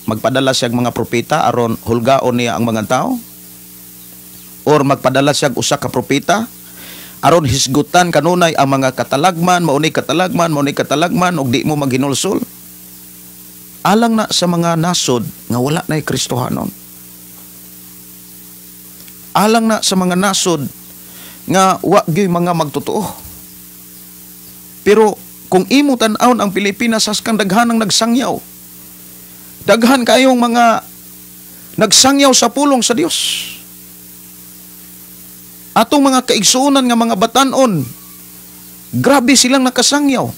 Magpadala siya mga propeta aron hulgaon niya ang mga tao? Or magpadala siya usa ka propeta aron hisgutan kanunay ang mga katalagman, mao ni katalagman, mao ni katalagman ug di mo maghinulsol? Alang na sa mga nasod nga wala na'y Kristohanon. Alang na sa mga nasod nga wa gyud mga magtotoo. Pero kung imo tan-awon ang Pilipinas, haskang daghanang nagsangyaw. Daghan kayong mga nagsangyaw sa pulong sa Dios. Atong mga kaigsuonan nga mga batanon, grabe silang nakasangyaw.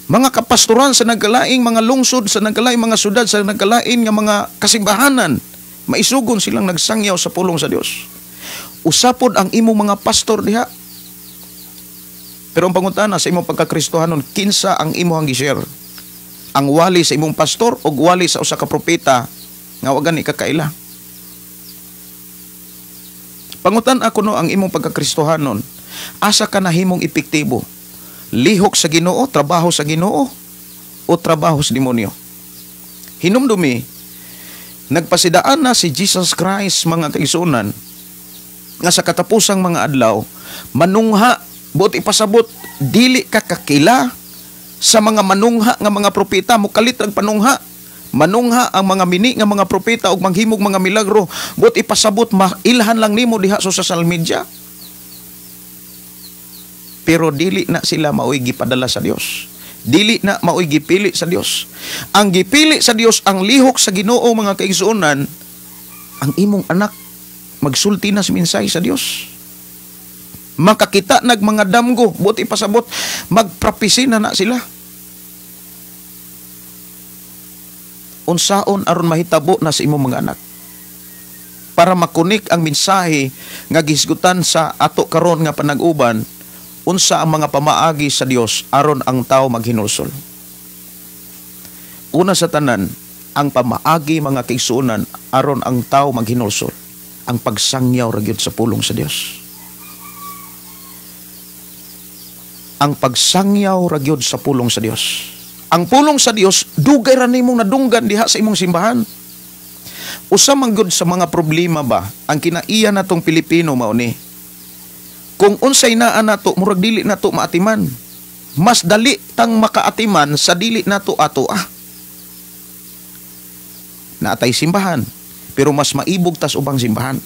Mga kapastoran sa nagkalaing mga lungsod, sa nagkalaing mga syudad, sa nagkalain nga mga kasimbahanan, maisugon silang nagsangyaw sa pulong sa Dios. Usapod ang imong mga pastor diha. Pero ang pangutana sa imong pagkakristohanon, kinsa ang imong gi-share? Ang wali sa imong pastor o wali sa usa ka propeta nga wa gani kakaila? Pangutan ako no, ang imong pagkakristohanon, asa ka nahimong epektibo? Lihok sa Ginoo, trabaho sa Ginoo o trabaho sa demonyo? Hinumdumi, nagpasidaan na si Jesus Christ, mga kaigsuonan, nga sa katapusang mga adlaw, manungha, buot ipasabot, dili ka kakila sa mga manungha nga mga propeta, mukalit ang panungha. Manungha ang mga mini nga mga propeta ug manghimog mga milagro, buot ipasabot mailhan lang nimo diha sa social media. Pero dili na sila maoy gipadala sa Dios. Dili na maoy gipili sa Dios. Ang gipili sa Dios ang lihok sa Ginoo, mga kaigsuonan, ang imong anak magsulti na sa mensahe sa Dios. Makakita nag mga damgo, buot ipasabot, magprapisi na na sila. Unsaon aron mahitabo na sa imong mga anak? Para makunik ang mensahe nga gisgutan sa ato karon nga panag-uban, unsa ang mga pamaagi sa Dios aron ang tao maghinulsol? Una sa tanan, ang pamaagi, mga kaigsuonan, aron ang tao maghinulsol, ang pagsangyaw ra gyud sa pulong sa Dios. Ang pagsangyaw ra gyud sa pulong sa Dios. Ang pulong sa Dios dugay ra nimong nadunggan diha sa imong simbahan. Usa man gyud sa mga problema ba ang kinaiya natong Pilipino mao ni. Kung unsay naa nato, murag dili nato maatiman. Mas dali tang makaatiman sa dili nato ato ah. Naatay simbahan, pero mas maibog tas ubang simbahan.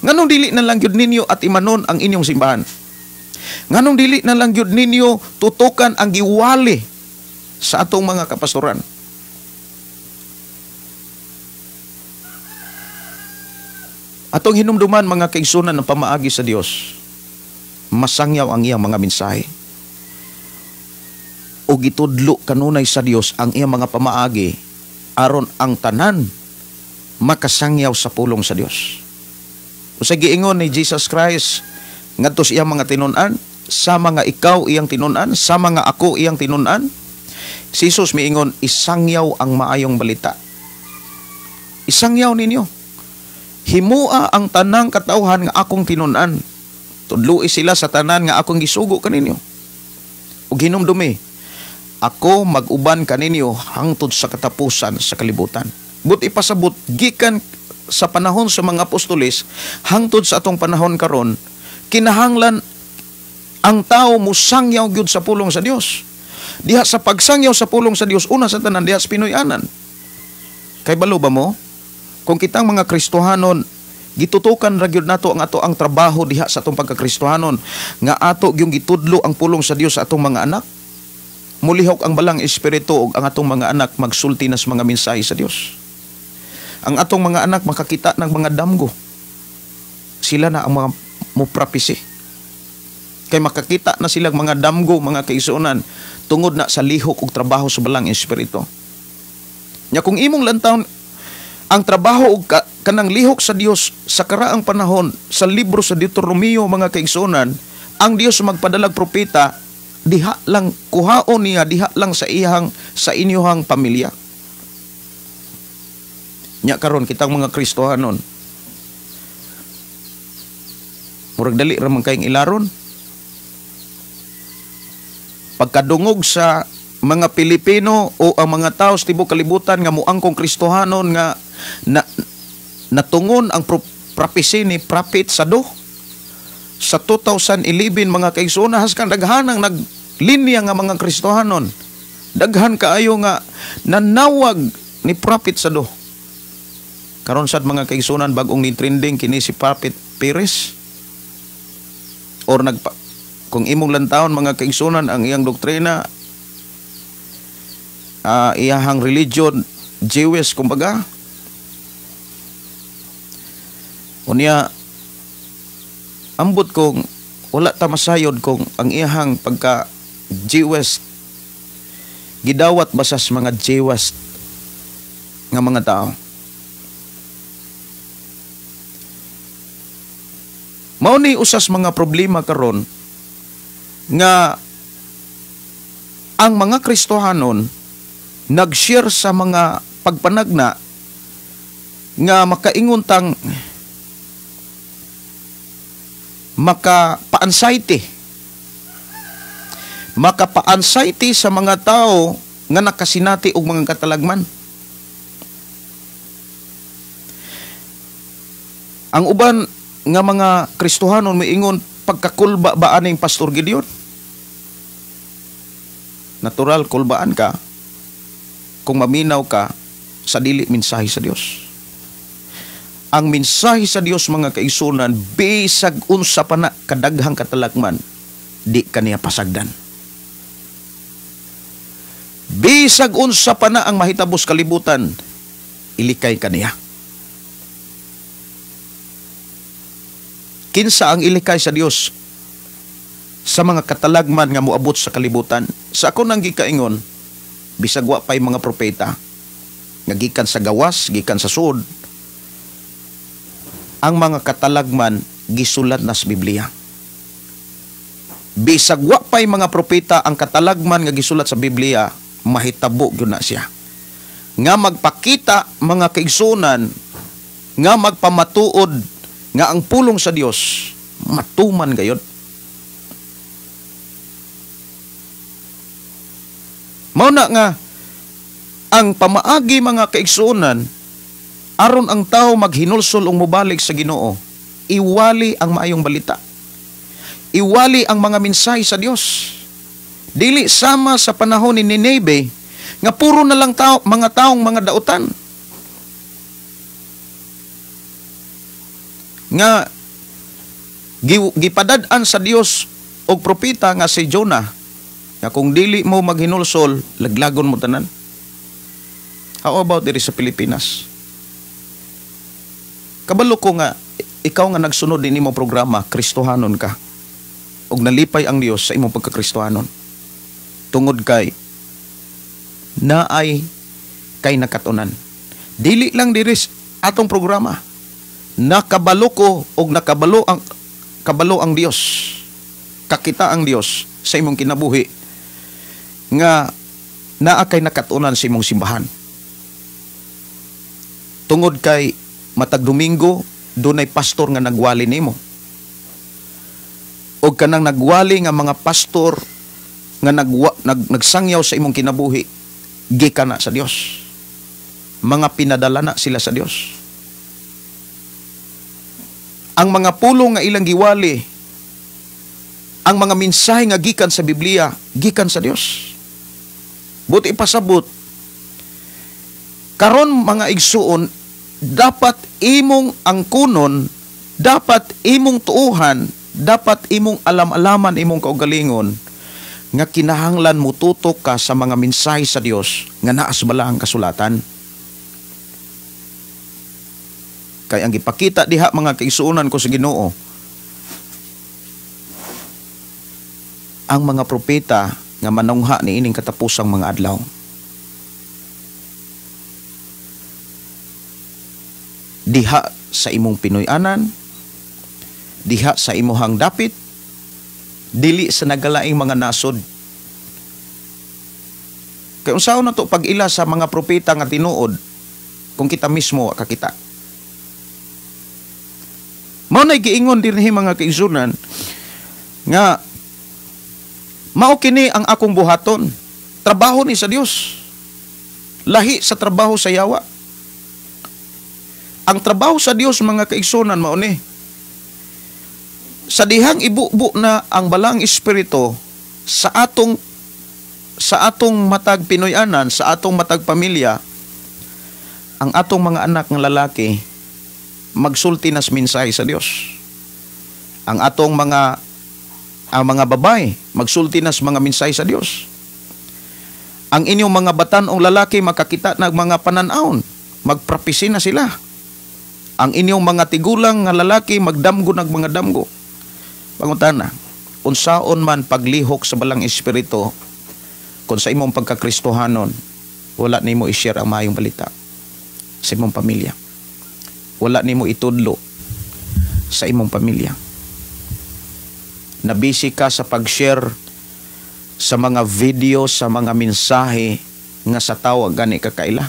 Nganong dili na lang gyud ninyo at imanon ang inyong simbahan? Nganong dili na lang gyud ninyo tutukan ang giwali sa atong mga kapastoran? Atong hinumduman, mga kaigsunan, ng pamaagi sa Dios, masangyaw ang iyang mga mensahe. O gitudlo kanunay sa Dios ang iyang mga pamaagi aron ang tanan makasangyaw sa pulong sa Dios. Usa giingon ni Jesus Christ ngadto sa iyang mga tinun-an, sa mga ikaw iyang tinun-an, sa mga ako iyang tinun-an, si Jesus miingon, "Isangyaw ang maayong balita. Isangyaw ninyo." Himua ang tanang katawhan nga akong tinun-an. Tudloi sila sa tanan nga akong gisugo kaninyo. Ug hinumdumi, ako mag-uban kaninyo hangtod sa katapusan sa kalibutan. But ipasabot, gikan sa panahon sa mga apostoles hangtod sa atong panahon karon, kinahanglan ang tao musangyaw gyud sa pulong sa Dios. Diha sa pagsangyaw sa pulong sa Dios, una sa tanan diha sa Pinoy-anan. Kay balo ba mo? Kung kitang mga Kristohanon, gitutukan ra gyud nato ang ato ang trabaho diha sa atong pagkakristohanon, nga ato gyung gitudlo ang pulong sa Dios sa atong mga anak. Mulihok ang balang espiritu ug ang atong mga anak magsulti na sa mga mensahe sa Dios. Ang atong mga anak makakita ng mga damgo. Sila na ang mga muprapisi. Kay makakita na silang mga damgo, mga kaisunan, tungod na sa lihok ug trabaho sa balang espiritu. Nya kung imong lantawon ang trabaho ug kanang lihok sa Dios sa karaang panahon sa libro sa Deuteronomio, mga kaigsuonan, ang Dios magpadalag propeta diha lang kuhaon niya diha lang sa iyang sa inyohang pamilya. Nya karon kitang mga Kristohanon, murag dali ra man kayong ilaron. Pagkadungog sa mga Pilipino o ang mga tao sa tibuok kalibutan nga muangkong Kristohanon nga natungon ang prophecy ni Prophet Sado sa 2011, mga kaigsoon, haskan daghan ang naglinya nga mga Kristohanon, daghan kaayo nga nanawag ni Prophet Sado. Karon sad, mga kaigsuonan, bag-ong ni trending kini si Prophet Perez or nagpa, kung imong lantawon, mga kaigsuonan, ang iyang doktrina, iyahang religion, Jewish kumbaga. Unya ambot kung wala ta masayod kung ang iyahang pagka Jewish gidawat ba sa mga Jewish nga mga tao. Mao ni usas mga problema karon nga ang mga Kristohanon nag-share sa mga pagpanagna nga makaingon tang maka-pa-anxiety. Maka-pa-anxiety sa mga tao nga nakasinati og mga katalagman. Ang uban nga mga Kristohanon miingon, pagkakulba ba aning Pastor Gideon? Natural, kulbaan ka kung maminaw ka sa dili mensahe sa Dios. Ang mensahe sa Dios, mga kaigsunan, bisag unsa pa na kadaghang katalagman, di kaniya pasagdan. Bisag unsa pa na ang mahitabos kalibutan, ilikay kaniya. Kinsa ang ilikay sa Dios sa mga katalagman nga moabot sa kalibutan? Sa ako nang gikaingon, bisag wa pay mga propeta nga gikan sa gawas, gikan sa suod, ang mga katalagman gisulat na sa Biblia. Bisag wa pay mga propeta, ang katalagman nga gisulat sa Biblia mahitabo gyud na siya. Nga magpakita, mga kaigsunan, nga magpamatuod nga ang pulong sa Dios matuman gayod. Mao na nga ang pamaagi, mga kaigsuonan, aron ang tao maghinulsol ug mobalik sa Ginoo, iwali ang maayong balita. Iwali ang mga mensahe sa Dios. Dili sama sa panahon ni Nineveh nga puro na lang tao, mga taong mga dautan. Nga gipadad-an sa Dios og propeta nga si Jonah nga kung dili mo maghinulsol, laglagon mo tanan. How about diri sa Pilipinas? Kabalo ko nga ikaw nga nagsunod din imong programa, Kristohanon ka. Og nalipay ang Dios sa imong pagkakristohanon. Tungod kay naay kay nakatunan. Dili lang diri atong programa. Nakabalo ko og nakabalo ang kabalo ang Dios. Kakita ang Dios sa imong kinabuhi nga naa kay nakatunan sa imong simbahan. Tungod kay matag Domingo Dunay pastor nga nagwali nimo. O kanang nagwali nga mga pastor nga nagsangyaw sa imong kinabuhi, gikan na sa Dios. Mga pinadala na sila sa Dios. Ang mga pulong nga ilang giwali, ang mga mensahe nga gikan sa Biblia, gikan sa Dios. Buti ipasabot, karon mga igsuon, dapat imong angkunon, dapat imong tuuhan, dapat imong alam-alaman imong kaugalingon nga kinahanglan mututok ka sa mga mensahe sa Dios nga naa sa balaang kasulatan. Kay ang gipakita diha mga kaigsuonan ko sa Ginoo, ang mga propeta nga manungha niining katapusang mga adlaw. Diha sa imong Pinoy-anan, diha sa imuhang dapit, dili sa nagalaing mga nasod. Kay unsaon na to pag-ila sa mga propeta nga tinuod kung kita mismo kakita. Mao nay giingon dinhi mga kaigsunan nga mao kini ang akong buhaton. Trabaho ni sa Dios. Lahi sa trabaho sa yawa. Ang trabaho sa Dios mga kaigsunan mao ni. Sa dihang ibubo na ang balang espiritu sa atong matag Pinoy-anan, sa atong matag pamilya, ang atong mga anak ng lalaki magsulti nas mensahe sa Dios. Ang atong mga babae magsulti nas mga mensahe sa Dios. Ang inyong mga batan-ong lalaki makakita ng mga panan-awon, magprapisi na sila. Ang inyong mga tigulang nga lalaki magdamgo nag mga damgo. Pangutana, unsaon man paglihok sa balang espiritu kung sa imong pagkakristohanon wala nimo i-share ang maayong balita sa imong pamilya. Wala nimo itudlo sa imong pamilya. Nabisi ka sa pag-share sa mga video, sa mga mensahe nga sa tawo gani kakaila.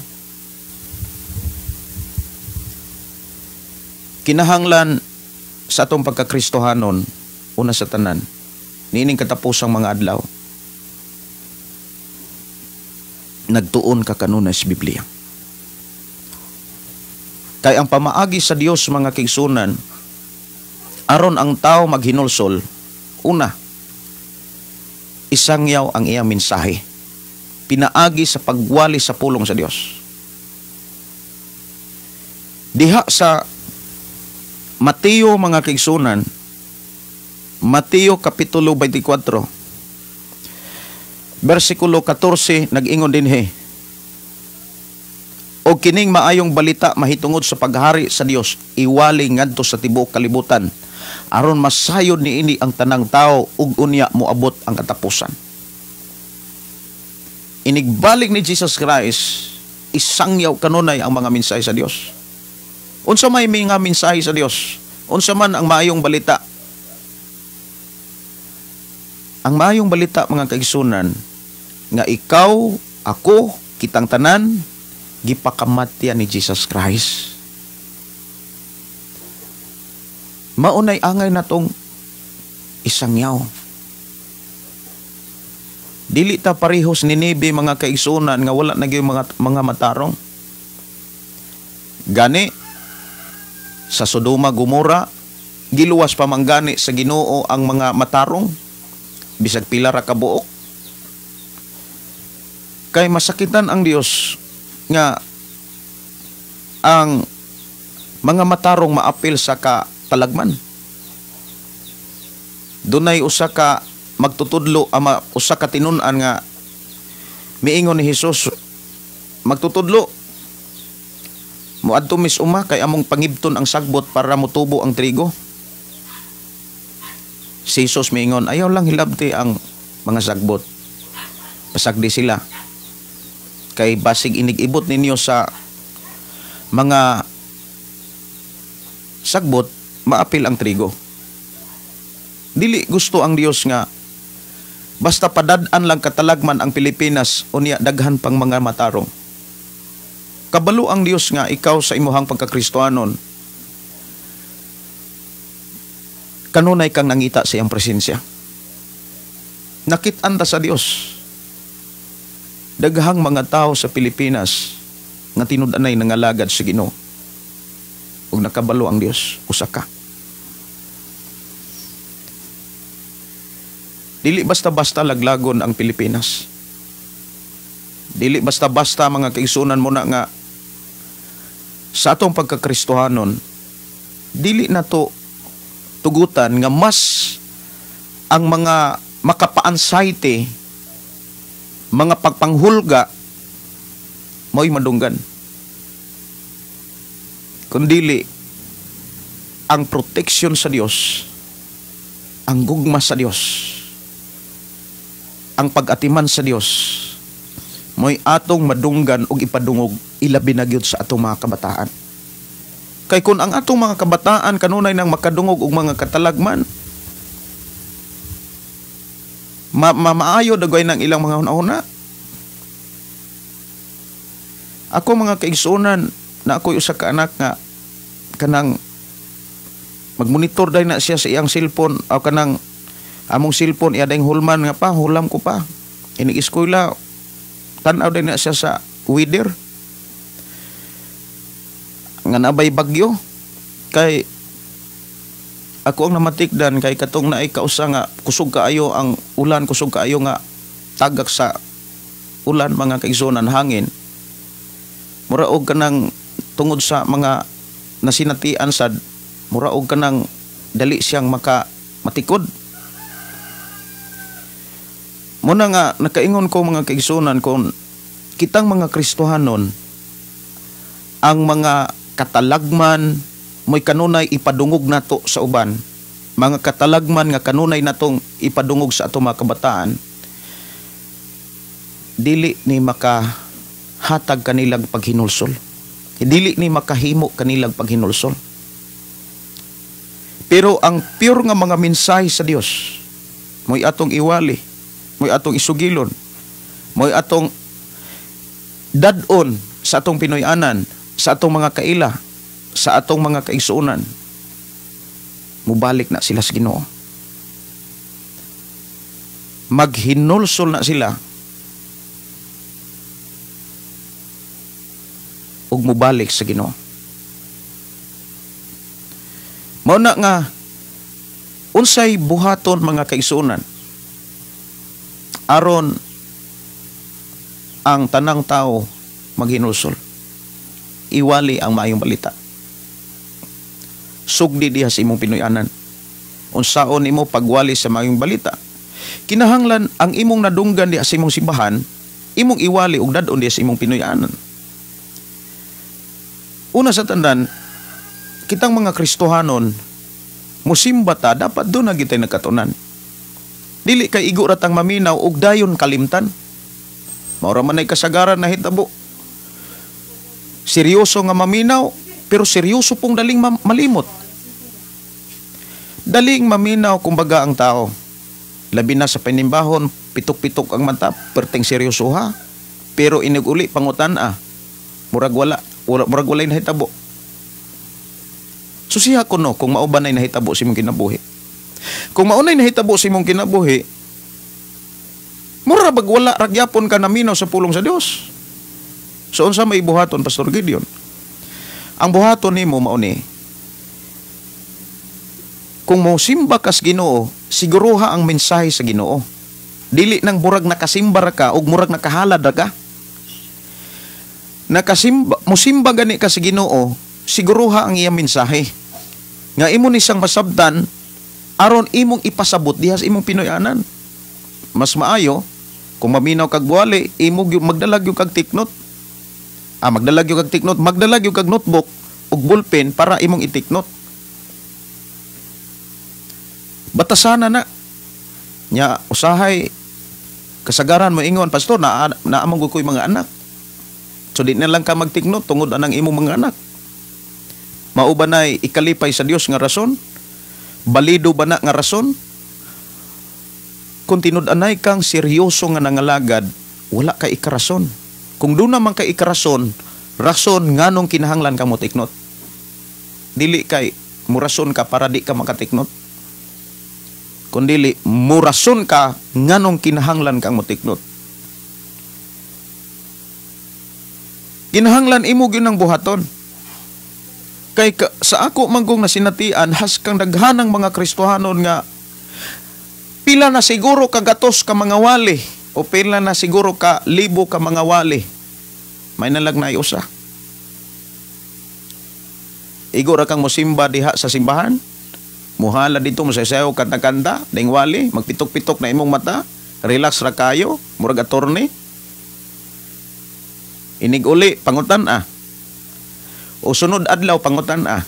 Kinahanglan sa atong pagkakristohanon, una sa tanan, niining katapusang mga adlaw, nagtuon ka kanunay sa Biblia. Kay ang pamaagi sa Dios mga kaigsunan, aron ang tao maghinulsol, una, isangyaw ang iyang mensahe, pinaagi sa pagwali sa pulong sa Dios. Diha sa Mateo mga kaigsunan, Mateo Kapitulo 24, versikulo 14, nag-ingon dinhi, o kining maayong balita mahitungod sa paghari sa Dios iwali ngadto sa tibuok kalibutan aron masayod niini ang tanang tao ug unya moabot ang katapusan. Inigbalik ni Jesus Christ, isangyaw kanunay ang mga mensahe sa Dios. Unsa may mga mensahe sa Dios? Unsa man ang maayong balita? Ang maayong balita mga kaigsunan nga ikaw, ako, kitang tanan gipakamatya ni Jesus Christ. Maunay angay natong isangyaw. Dili ta parehos ni Ninibe mga kaigsunan nga wala na gyud mga matarong. Gani sa Sodoma Gomora giluwas pa man gani sa Ginoo ang mga matarong bisag pila ra ka buok. Kay masakitan ang Dios nga ang mga matarong maapil sa katalagman. Dunay usa ka magtutudlo ama usa ka tinun-an nga miingon ni Hesus, magtutudlo, moadto mis uma kay among pangibton ang sagbot para motubo ang trigo. Si Hesus miingon, ayaw lang hilabti ang mga sagbot, pasagdi sila kay basig inig-ibot ninyo sa mga sagbot, maapil ang trigo. Dili gusto ang Dios nga basta padad-an lang katalagman ang Pilipinas, unya daghan pang mga matarong. Kabalo ang Dios nga ikaw sa imuhang pagkakristohanon, Kanunay kang nangita sa iyang presensya. Nakit-an ta sa Dios. Daghang mga tao sa Pilipinas nga tinud-anay nangalagad sa Ginoo. Ug nakabalo ang Dios, usa ka. Dili basta-basta laglagon ang Pilipinas. Dili basta-basta, mga kaigsunan, mo na nga sa atong pagkakristohanon, dili na to tugutan nga mas ang mga makapa-anxiety, mga pagpanghulga mo'y madunggan. Kundili ang protection sa Dios, ang gugma sa Dios, ang pag-atiman sa Dios, mo'y atong madunggan og ipadungog, ilabi na gyud sa atong mga kabataan. Kay kung ang atong mga kabataan kanunay nang makadungog og mga katalagman, maayo dagway ng ilang mga hunahuna. Ako, mga kaigsuonan, na ako'y usa ka anak nga kanang magmonitor dahil na siya sa iyang cellphone o kanang among cellphone, iya dayong hulman nga pa hulam ko pa inig eskwela, tan-aw din na siya sa weather nga nabay bagyo, kay ako ang namatikdan kay katong naay kausa nga kusog kaayo ang ulan, kusog kaayo nga tagak sa ulan, mga kaigsuonan, hangin, mura og kanang tungod sa mga nasinatian sad, mura og kanang dali siyang maka matikod. Muna nga nakaingon ko, mga kaigsuonan, kung kitang mga Kristohanon, ang mga katalagman mo'y kanunay ipadungog nato sa uban, mga katalagman nga kanunay natong ipadungog sa atong mga kabataan, dili ni makahatag kanilang paghinulsol, dili ni makahimo kanilang paghinulsol. Pero ang pure nga mga mensahe sa Dios mo'y atong iwali, mo'y atong isugilon, mo'y atong dad-on sa atong Pinoy-anan, sa atong mga kaila, sa atong mga kaigsuonan. Mubalik na sila sa Ginoo. Maghinulsol na sila ug mubalik sa Ginoo. Mao na nga unsay buhaton, mga kaigsuonan, aron ang tanang tao maghinulsol? Iwali ang maayong balita. Sugdi diha sa imong Pinoy-anan. Unsaon nimo pagwali sa maayong balita? Kinahanglan ang imong nadunggan diha sa imong simbahan, imong iwali ug dad-on diha sa imong Pinoy-anan. Una sa tanan, kitang mga Kristohanon, musimba ta, dapat doon na gitay nagkatunan. Dili kay igo ratang maminaw ug dayon kalimtan. Maura man ay kasagaran na hitabo. Seryoso nga maminaw, pero seryoso pong daling malimot. Daling maminaw kumbaga ang tao. Labi na sa panimbahon, pitok-pitok ang mata, perting seryoso ha. Pero iniguli pangutan ah. Murag wala, murag walay nahitabo. Susiha ko no kung mao ba nay nahitabo sa imong kinabuhi. Kung mao nay nahitabo sa imong kinabuhi, mura bag wala ra gyapon ka naminaw sa pulong sa Dios. So unsa may buhaton, Pastor Gideon? Ang buhaton nimo mao ni, kung mosimba kas Ginoo, siguruha ang mensahe sa Ginoo. Dili nang murag nakasimba ra ka ug murag nakahalad ra ka. Nakasimba, mosimba gani ka sa Ginoo, siguruha ang iyang mensahe. Nga imo ni siyang masabtan aron imong ipasabot diha sa imong Pinoy-anan. Mas maayo kung maminaw kag buwali, imo gyud magdala gyud kag take note. Magdala gyud kag take note, magdala gyud kag notebook ug ballpen para imong i-take note. Batasana na. Nya usahay kasagaran mo ingon, "Pastor, na naamong ko'y mga anak." So di na lang ka mag-take note tungod anang imong mga anak. Mao ba nay ikalipay sa Dios nga rason? Balido ba na nga rason? Kung tinud-anay kang seryoso nga nangalagad, wala ka ikarason. Kung doon naman ka ikarason, rason nganong kinahanglan ka mo take note. Dili kay murason ka para di ka maka-take note. Kundili murason ka nganong kinahanglan kang motiknot. Kinahanglan imo gyud ang buhaton. Kay sa ako manggong nasinatian haskang daghanang mga Kristohanon nga pila na siguro kagatos ka mga wali o pila na siguro ka libo ka mga wali, may nalag na usa. Igo ra kang mosimba diha sa simbahan, muhala dito mosayaw kanta-kanta, ding wali, magpitok-pitok na imong mata, relax ra kayo, murag attorney. Inig uli pangutan ah. O sunod adlaw pangutan ah.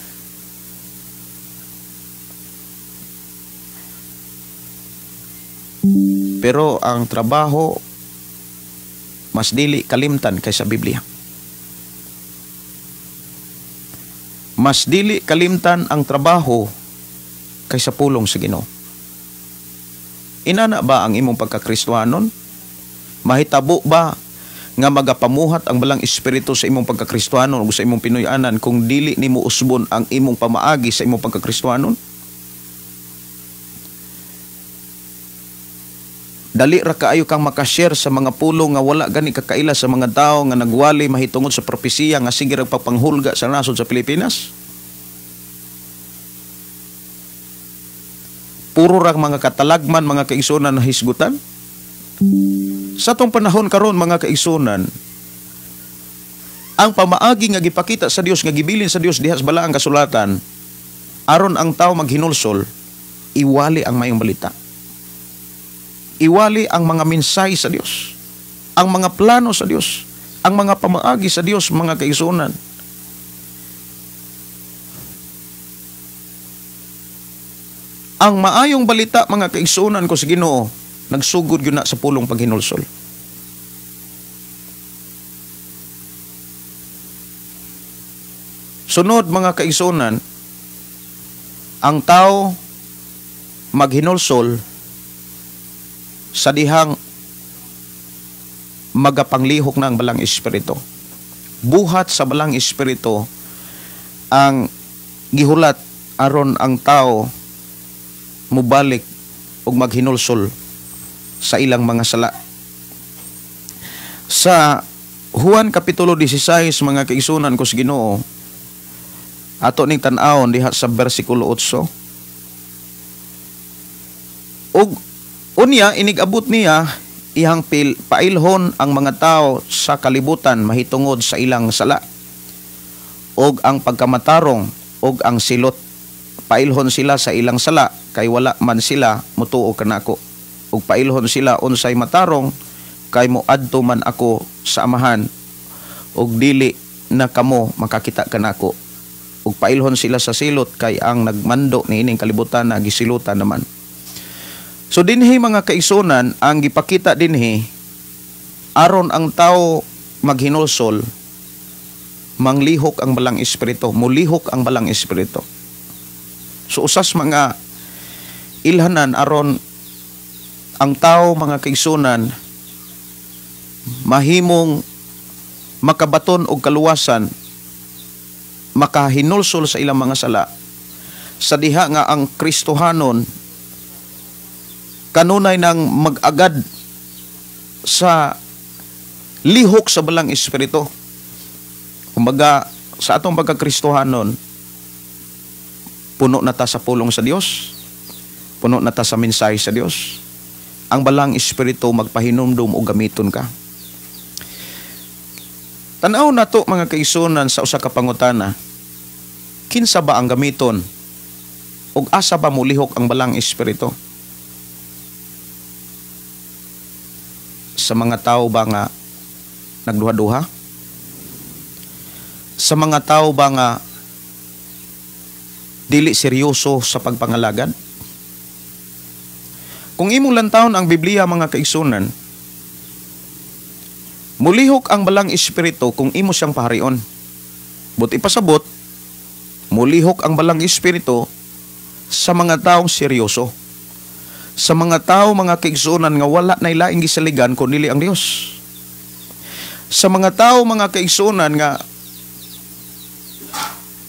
Pero ang trabaho mas dili kalimtan kaysa Biblia. Mas dili kalimtan ang trabaho kaysa pulong sa Ginoo. Inana ba ang imong pagkakristohanon? Mahitabo ba nga magapamuhat ang balang espiritu sa imong pagkakristohanon o sa imong Pinoy-anan kung dili nimo usbon ang imong pamaagi sa imong pagkakristohanon? Dali ra kaayo kang makashare sa mga pulong nga wala gani kakaila sa mga tawo nga nagwali mahitungod sa propesiya nga sige ra pagpanghulga sa nasod sa Pilipinas. Puro ra mga katalagman, mga kaigsunan na hisgutan. Sa atong panahon karon mga kaigsunan, ang pamaagi nga gipakita sa Dios, nga gibilin sa Dios diha sa balaang kasulatan, aron ang tao maghinulsol, iwali ang mayong balita. Iwali ang mga mensahe sa Dios, ang mga plano sa Dios, ang mga pamaagi sa Dios, mga kaigsunan. Ang maayong balita, mga kaigsunan ko sa Ginoo, nagsugod yun na sa pulong paghinulsol. Sunod, mga kaigsunan, ang tao maghinulsol sa dihang magapanglihok na ang balang espiritu. Buhat sa balang espiritu ang gihulat aron ang tao mubalik ug maghinulsol sa ilang mga sala. Sa Juan Kapitulo 16, mga kaigsunan ko sa Ginoo, ato ning tan-awon diha sa bersikulo 8. Ug unya inigabot niya iyang pailhon ang mga tao sa kalibutan mahitungod sa ilang sala og ang pagkamatarong og ang silot. Pailhon sila sa ilang sala kay wala man sila mutuo kanako. Ug pailhon sila unsay matarong kay moadto man ako sa Amahan ug dili na kamo makakita kanako. Ug pailhon sila sa silot kay ang nagmando niining kalibutan na gisilutan naman. So dinhi mga kaigsunan, ang gipakita dinhi aron ang tao maghinulsol, manglihok ang balang espiritu, mulihok ang balang espiritu. So usas mga ilhanan aron ang tao, mga kaigsunan, mahimong makabaton og kaluwasan, makahinulsol sa ilang mga sala, sa diha nga ang Kristohanon kanunay nang mag-agad sa lihok sa balang espiritu. Kumbaga, sa atong pagkakristohanon, puno na ta sa pulong sa Dios, puno na ta sa mensahe sa Dios. Ang balang espiritu magpahinumdum o gamiton ka. Tan-aw na to, mga kaigsunan, sa usa ka pangutana. Kinsa ba ang gamiton? Ug asa ba mulihok ang balang espiritu? Sa mga tao ba nga nagduha-duha? Sa mga tao ba nga dili seryoso sa pagpangalagad? Kung imong lantawon ang Biblia, mga kaigsunan, mulihok ang balang espiritu kung imo siyang paharion. Buti pasabot, mulihok ang balang espiritu sa mga taong seryoso. Sa mga tao, mga kaigsunan, nga wala na ilaing gisaligan kun dili ang Dios. Sa mga tao, mga kaigsunan, nga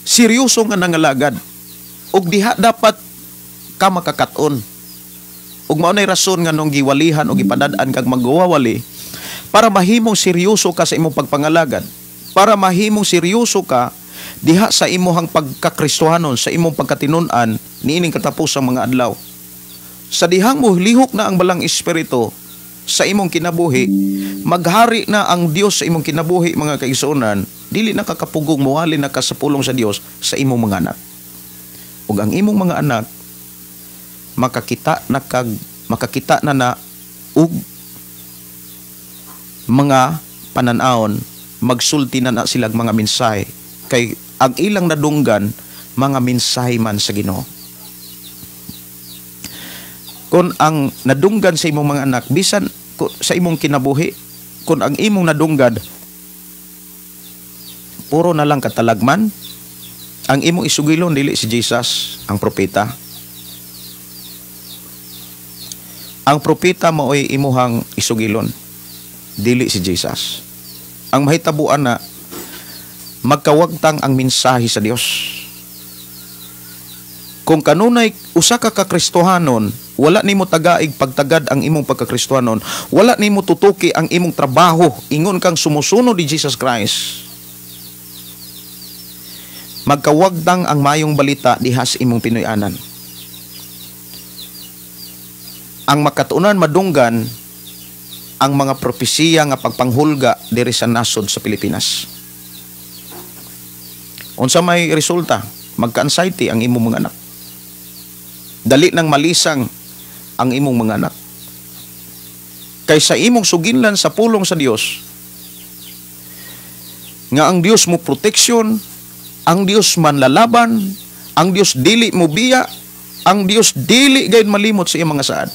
seryoso nga nangalagad ug diha dapat ka makakaton. Ug mao nay rason nga nung giwalihan o gipadad-an kag magwawali para mahimong seryoso ka sa imong pagpangalagad, para mahimong seryoso ka diha sa imuhang pagkakristohanon, sa imong pagkatinun-an niining katapusang mga adlaw. Sa dihang molihok na ang balang espiritu sa imong kinabuhi, maghari na ang Dios sa imong kinabuhi, mga kaigsuonan, dili na kakapugong muwali na ka sa pulong sa Dios sa imong mga anak. Ug ang imong mga anak makakita na na og mga panan-awon, magsulti na na silag mga mensahe kay ang ilang nadunggan mga mensahe man sa Ginoo. Kung ang nadunggan sa imong mga anak bisan sa imong kinabuhi, kung ang imong nadunggan puro na lang katalagman, ang imong isugilon dili si Jesus ang propeta. Ang propeta maoy imuhang isugilon, dili si Jesus. Ang mahitabuan na magkawagtang ang mensahe sa Dios. Kung kanunay usa ka kakristohanon, wala nimo tagaig pagtagad ang imong pagkakristohanon, wala nimo tutuki ang imong trabaho, ingon kang sumusunod ni Jesus Christ, magkawagtang ang mayong balita diha sa imong Pinoy-anan. Ang makatuonan madunggan ang mga propesiya nga pagpanghulga diri sa nasod sa Pilipinas. Unsa may resulta? Magka-anxiety ang imong mga anak. Dali nang malisang ang imong mga anak. Kaysa imong suginlan sa pulong sa Dios, nga ang Dios mo proteksyon, ang Dios manlalaban, ang Dios dili mo biya, ang Dios dili gayud malimot sa iyang mga saad.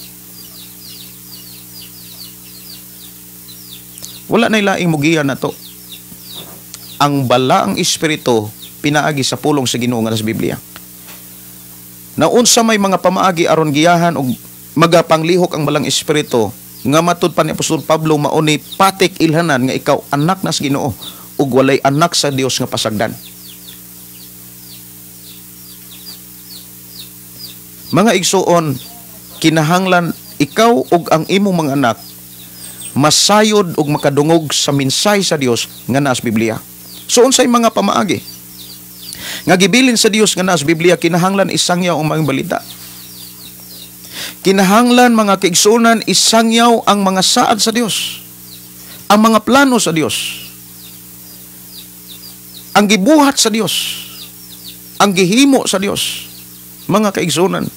Wala na laing mugiya na to. Ang balaang espiritu pinaagi sa pulong sa Ginoo nga sa Biblia. Naunsa may mga pamaagi aron giyahan og magapanglihok ang balang espiritu nga matud pa ni Apostol Pablo mauni patik ilhanan nga ikaw anak na sa Ginoo ug walay anak sa Dios nga pasagdan. Mga igsuon, kinahanglan ikaw ug ang imong mga anak masayod ug makadungog sa mensahe sa Dios nga naa sa Biblia. So unsay mga pamaagi nga gibilin sa Dios nga naa sa Biblia? Kinahanglan isangyaw ang mga balita. Kinahanglan, mga kaigsuonan, isangyaw ang mga saad sa Dios, ang mga plano sa Dios, ang gibuhat sa Dios, ang gihimo sa Dios, mga kaigsuonan,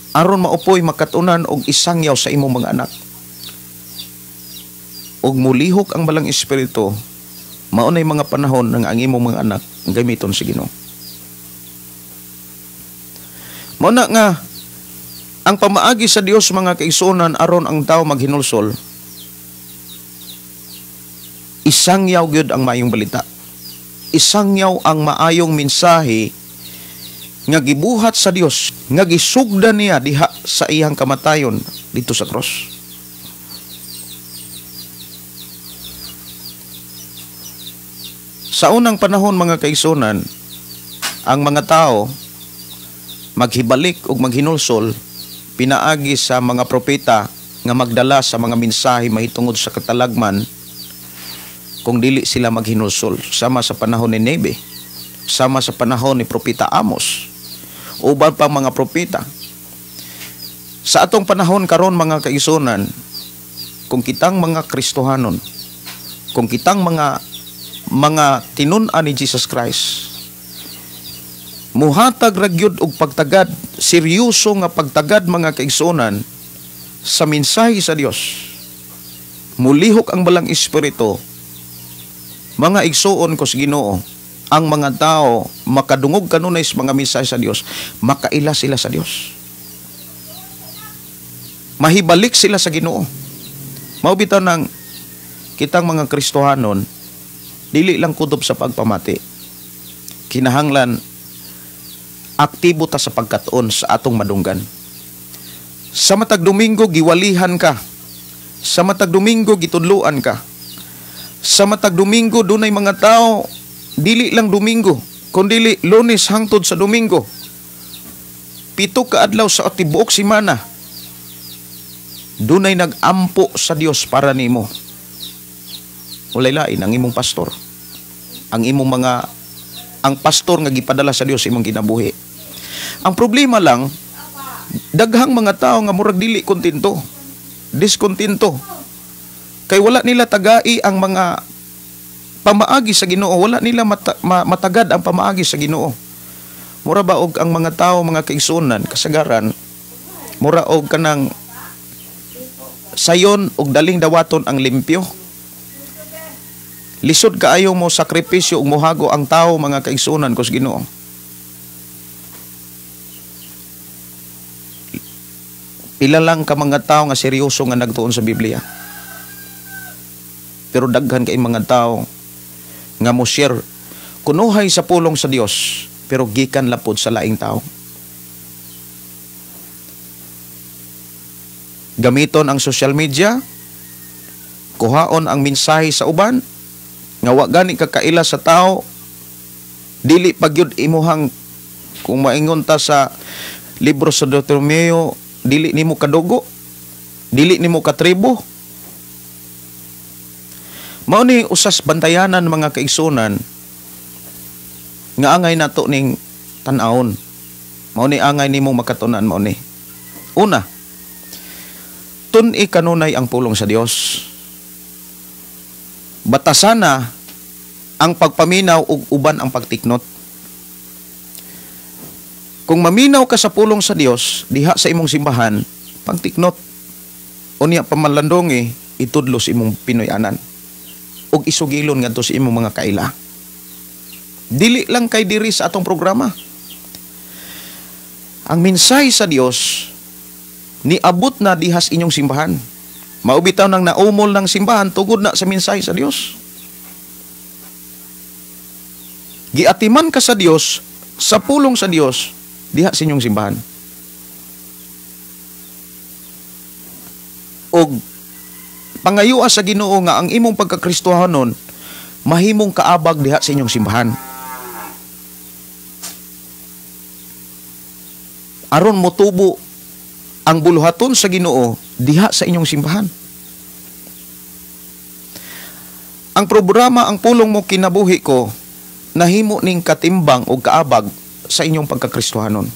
aron maupoy makatunan og isangyaw sa imong mga anak. Og mulihok ang balang espiritu, mao nay mga panahon nga ang imong mga anak gamiton sa Ginoo. Mao na nga ang pamaagi sa Dios, mga kaigsuonan, aron ang tao maghinulsol, isangyaw gyud ang maayong balita. Isangyaw ang maayong mensahe nga gibuhat sa Dios, nga gisugdan niya diha sa iyang kamatayon dito sa cross. Sa unang panahon, mga kaigsuonan, ang mga tao maghibalik ug maghinulsol pinaagi sa mga propeta nga magdala sa mga mensahe mahitungod sa katalagman kung dili sila maghinulsol, sama sa panahon ni Nebe, sama sa panahon ni Propeta Amos, uban pang mga propeta. Sa atong panahon karon, mga kaigsuonan, kung kitang mga Kristohanon, kung kitang mga tinun-an ni Jesus Christ, muhatag ra gyud og pagtagad, seryoso nga pagtagad, mga kaigsuonan, sa mensahe sa Dios. Mulihok ang balang espiritu, mga igsuon ko sa Ginoo, ang mga tao makadungog kanunay sa mga mensahe sa Dios, makaila sila sa Dios. Mahibalik sila sa Ginoo. Mao bitaw nang kitang mga Kristohanon dili lang kutob sa pagpamati. Kinahanglan aktibo ta sa pagkatuon sa atong madunggan. Sa matag Domingo giwalihan ka. Sa matag Domingo gitudloan ka. Sa matag Domingo dunay mga tao dili lang Domingo, kundili Lunes hangtod sa Domingo. 7 ka adlaw sa tibuok semana, dunay nag-ampo sa Dios para nimo. Walay lain ang imong pastor. Ang imong mga ang pastor nga gipadala sa Dios sa imong kinabuhi. Ang problema lang, daghang mga tao nga murag dili kontento, diskontento. Kay wala nila tagai ang mga pamaagi sa Ginoo, wala nila matagad ang pamaagi sa Ginoo. Mura ba og ang mga tao, mga kaigsuonan, kasagaran, mura og kanang sayon og daling dawaton ang limpyo. Lisod kaayo mo sakripisyo ug mohago ang tao, mga kaigsuonan ko sa Ginoo. Pila lang ka mga tao nga seryoso nga nagtuon sa Biblia. Pero daghan kay mga tao nga mo share kunuhay sa pulong sa Dios, pero gikan lapod sa laing tao. Gamiton ang social media, kuhaon ang mensahe sa uban, nga wa gani kakaila sa tao, dili pagyud imuhang, kung maingon ta sa libro sa Deuteronomio, dili nimo kadugo, dili nimo katribo. Mao ni usas bantayanan, mga kaigsunan, nga angay nato ning tan-awon. Mao ni angay nimo makatunan, mao ni. Una, tun-i kanunay ang pulong sa Dios. Batasana ang pagpaminaw ug uban ang pagtiknot. Kung maminaw ka sa pulong sa Dios diha sa imong simbahan, pagtiknot. Unya pamalandongi, itudlo sa imong Pinoy-anan ug isugilon ngadto sa imong mga kaila. Dili lang kay diri sa atong programa. Ang mensahe sa Dios niabot na dihas inyong simbahan. Maubitaw nang naumol ng simbahan tugod na sa mensahe sa Dios. Giatiman ka sa Dios sa pulong sa Dios diha sa inyong simbahan. Og pangayua sa Ginoo nga ang imong pagkakristohanon mahimong kaabag diha sa inyong simbahan. Aron motubo ang buluhaton sa Ginoo diha sa inyong simbahan. Ang programa ang pulong mo kinabuhi ko nahimo ning katimbang o kaabag sa inyong pagkakristohanon.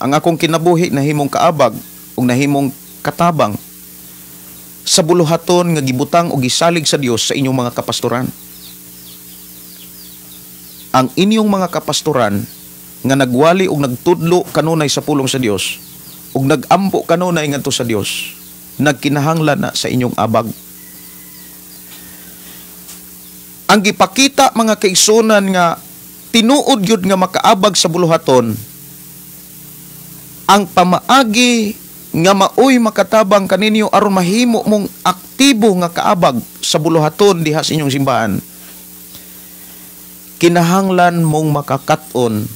Ang akong kinabuhi nahimong kaabag o nahimong katabang sa buluhaton nga gibutang o gisalig sa Dios sa inyong mga kapastoran. Ang inyong mga kapastoran nga nagwali og nagtudlo kanunay sa pulong sa Dios ug nagampo kanunay ngadto sa Dios, nagkinahanglan na sa inyong abag. Ang gipakita, mga kaigsunan, nga tinuod gyud nga makaabag sa buluhaton ang pamaagi nga maoy makatabang kaninyo aron mahimo mong aktibo nga kaabag sa buluhaton diha sa inyong simbahan. Kinahanglan mong makakat-on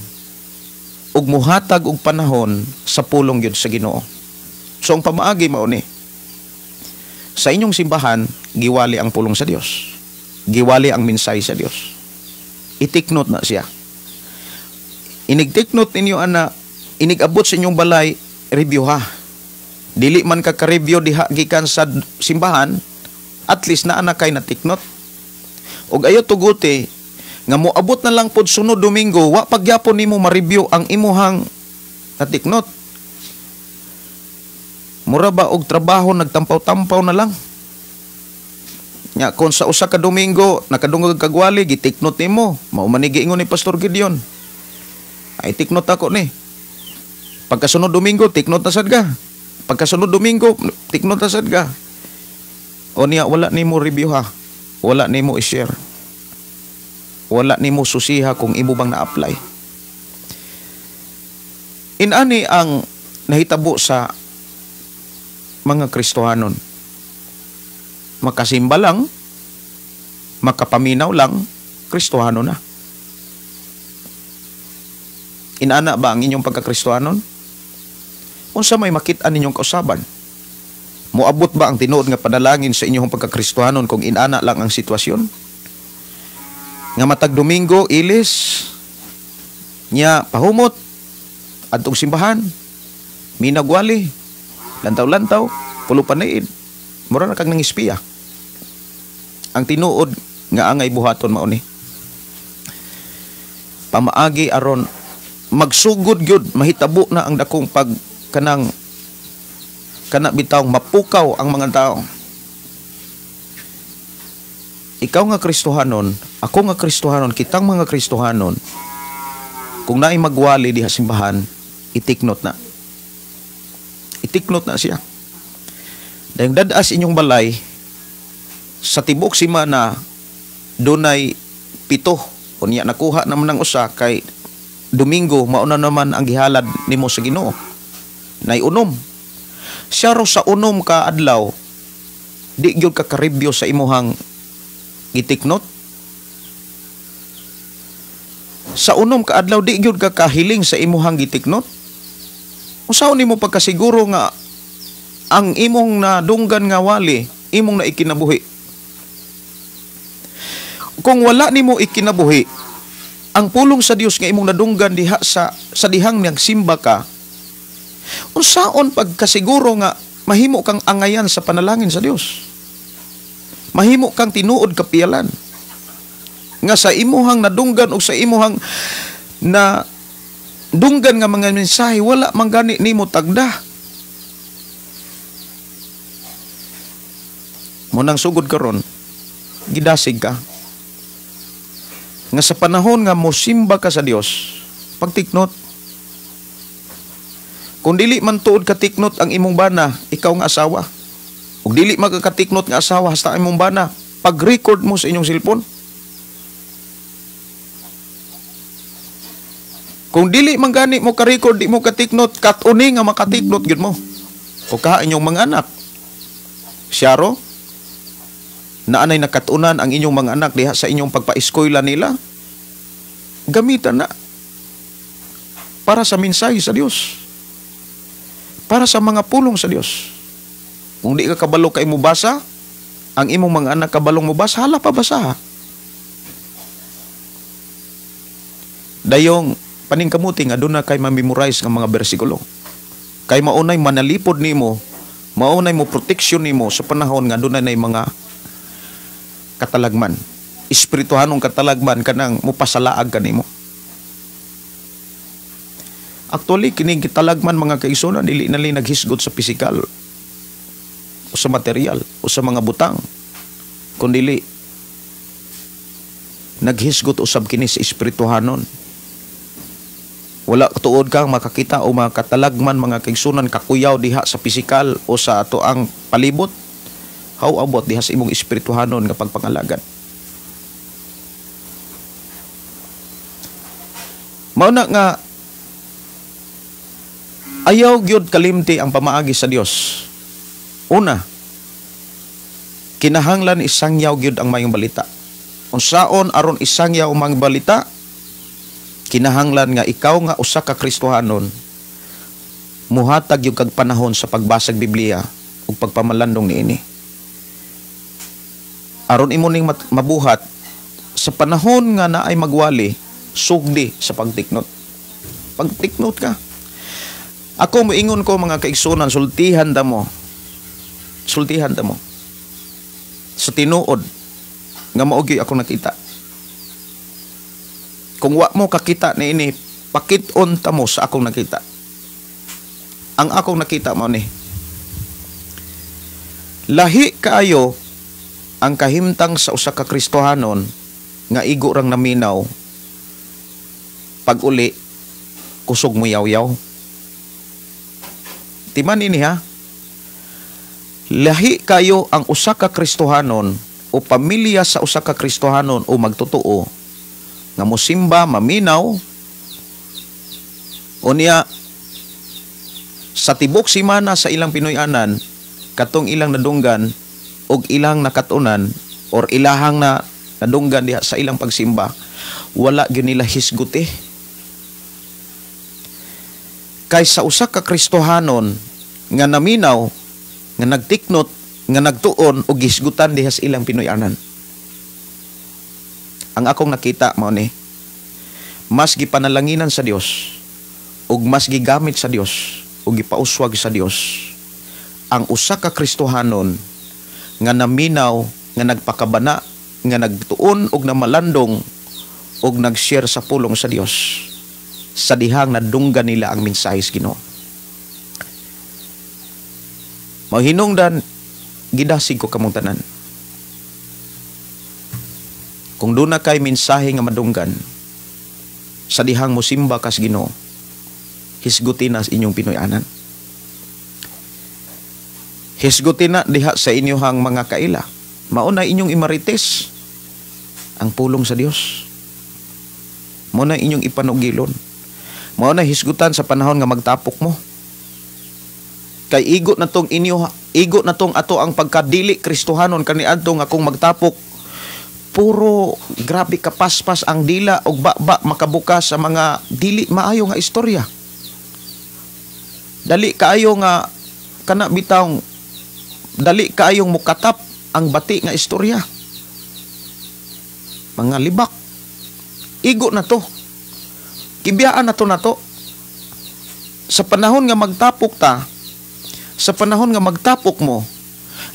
ug muhatag og panahon sa pulong gyud sa Ginoo. So ang pamaagi mao ni, sa inyong simbahan giwali ang pulong sa Dios, giwali ang mensahe sa Dios. I-take note na siya. Inig-take note ninyo ana, inig-abot sa inyong balay, review ha. Dili man ka ka-review diha gikan sa simbahan, at least naa na kay na take note. Og ayo tuguti nga moabot na lang pod sunod Domingo, wa pagyapon nimo ma-review ang imuhang na take note. Mura ba og trabaho nagtampaw-tampaw na lang. Nya kon sa usa ka Domingo nakadungog kag wali, gi-take note nimo, mao man ni giingon ni Pastor Gideon. Ay take note ako ni. Pagkasunod Domingo, take note na sad ka. Pagkasunod Domingo, take note na sad ka. O niya, wala nimo review ha. Wala nimo i-share. Wala nimo susiha kung imo bang na-apply. Inani ang nahitabo sa mga Kristohanon. Makasimba lang, makapaminaw lang, Kristohano na. Inana ba ang inyong pagkakristohanon? Unsa may makit-an ninyong kausaban? Moabot ba ang tinuod nga panalangin sa inyong pagkakristohanon kung inana lang ang sitwasyon? Nga matag Domingo, ilis, Nya pahumot adtong simbahan, minagwali, lantaw-lantaw, pulo panaid, mura na kang nangispiya. Ang tinuod nga angay buhaton mao ni pamaagi aron magsugod gyud mahitabo na ang dakong pag kanang kana bitaw mapukaw ang mga tao. Ikaw nga Kristohanon, ako nga Kristohanon, kitang mga Kristohanon, kung naay magwali diha simbahan, itiknot na. Itiknot na siya. Dahil dadas inyong balay, sa tibok simana, dunay 7. Unya nakuha naman ang usa kay Domingo, mauna naman ang gihalad nimo sa Ginoo. Nay unom. Siya ro sa unom ka adlaw, di gyud ka karibyo sa imuhang gitiknot. Sa unom ka adlaw, di gyud ka kahiling sa imuhang gitiknot. Usaon nimo pagkasiguro nga ang imong nadunggan nga wali, imong na ikinabuhi? Kung wala nimo ikinabuhi ang pulong sa Dios nga imong nadunggan diha sa dihang nagsimba ka, unsaon pagkasiguro nga mahimo kang angayan sa panalangin sa Dios? Mahimo kang tinuod kapiyalan nga sa imuhang nadunggan o sa imuhang na dunggan nga mga mensahe wala man gani nimo tagda. Munang sugod karon, gidasig ka nga sa panahon nga mosimba ka sa Dios, pagtiknot. Kung dili man tuod katiknot ang imong bana, ikaw nga asawa, ug dili magkatiknot nga asawa hasta imong bana, pag-record mo sa inyong cellphone. Kung dili man gani mo ka-record, di mo katiknot, kat-uni nga makatiknot gyud mo. O kaha inyong mga anak. Siyaro, naanay nakatunan ang inyong mga anak diha sa inyong pagpa-eskwela nila, gamitan na para sa mensahe sa Dios, para sa mga pulong sa Dios. Kung di ka kabalo kay mobasa, ang imong mga anak kabalong mobasa, hala pa basa. Dayong paningkamuti nga doon na kay ma-memorize nga mga bersikulo. Kay maunay manalipod nimo, maunay mo protection nimo sa panahon nga doon na mga katalagman. Espirituhanong katalagman kanang mupasalaag kanimo. Actually, kining kitalagman mga kaigsunan, dili na li naghisgot sa pisikal o sa material o sa mga butang, kundili naghisgot usab kini sa espirituhanon. Wala tuod kang makakita o makatalagman mga kaigsunan kakuyaw diha sa pisikal o sa ato ang palibot. How about diha sa imong espirituhanon nga pagpangalagan? Mao na nga ayaw gyud kalimti ang pamaagi sa Dios. Una, kinahanglan isangyaw gyud ang mayong balita. Unsaon aron isangyaw ang mayong balita? Kinahanglan nga ikaw nga usa ka Kristohanon muhatag gyud kag panahon sa pagbasag Biblia ug pagpamalandong niini. Aron imo ning mabuhat sa panahon nga naay magwali, sugdi sa pagtiknot. Pagtiknot ka. Ako moingon ko mga kaigsunan, sultihan ta mo. Sultihan ta mo. Sa tinuod nga mao gyud ako nakita. Kung wa mo kakita niini, pakit-on ta mo sa akong nakita. Ang akong nakita mao ni. Lahi kaayo ang kahimtang sa usa ka Kristohanon nga igo rang naminaw, pag-uli kusog mo yaw-yaw. Timan ini ha. Lahi kayo ang usa ka Kristohanon o pamilya sa usa ka Kristohanon o magtotoo nga mosimba, maminaw, unya sa tibok simana sa ilang Pinoy-anan, katong ilang nadunggan og ilang nakatunan or ilahang na nadunggan diha sa ilang pagsimba, wala gyud nila hisguti. Kay sa usa ka Kristohanon nga naminaw, nga nagtiknot, nga nagtuon og hisgutan diha sa ilang Pinoy-anan. Ang akong nakita mao ni, Mas gipanalanginan sa Dios ug mas gigamit sa Dios ug gipauswag sa Dios ang usa ka Kristohanon nga naminaw, nga nagpakabana, nga nagtuon ug namalandong ug nag-share sa pulong sa Dios sa dihang nadunggan nila ang mensahe sa Ginoo. Mahinungdan, gidasig ko kamong tanan. Kung doon na kay mensahe nga madunggan sa dihang mosimba kas Ginoo, hisgutin na sa inyong Pinoy-anan. Hisgutin na diha sa inyong mga kaila. Mao na inyong imarites ang pulong sa Dios. Mao na inyong ipanugilon. Mao na hisgutan sa panahon nga magtapok mo. Kay igo na tong inyo, igo na tong ato ang pagkadili Kristohanon kaniadto nga kung magtapok puro grabe kapaspas ang dila og baba makabukas sa mga dili maayo nga istorya. Dali kaayo nga kana bitawng dali kaayong mukatap ang bati nga istorya. Mga libak. Igo na to. Kibiyaan na to nato. Sa panahon nga magtapok ta, sa panahon nga magtapok mo,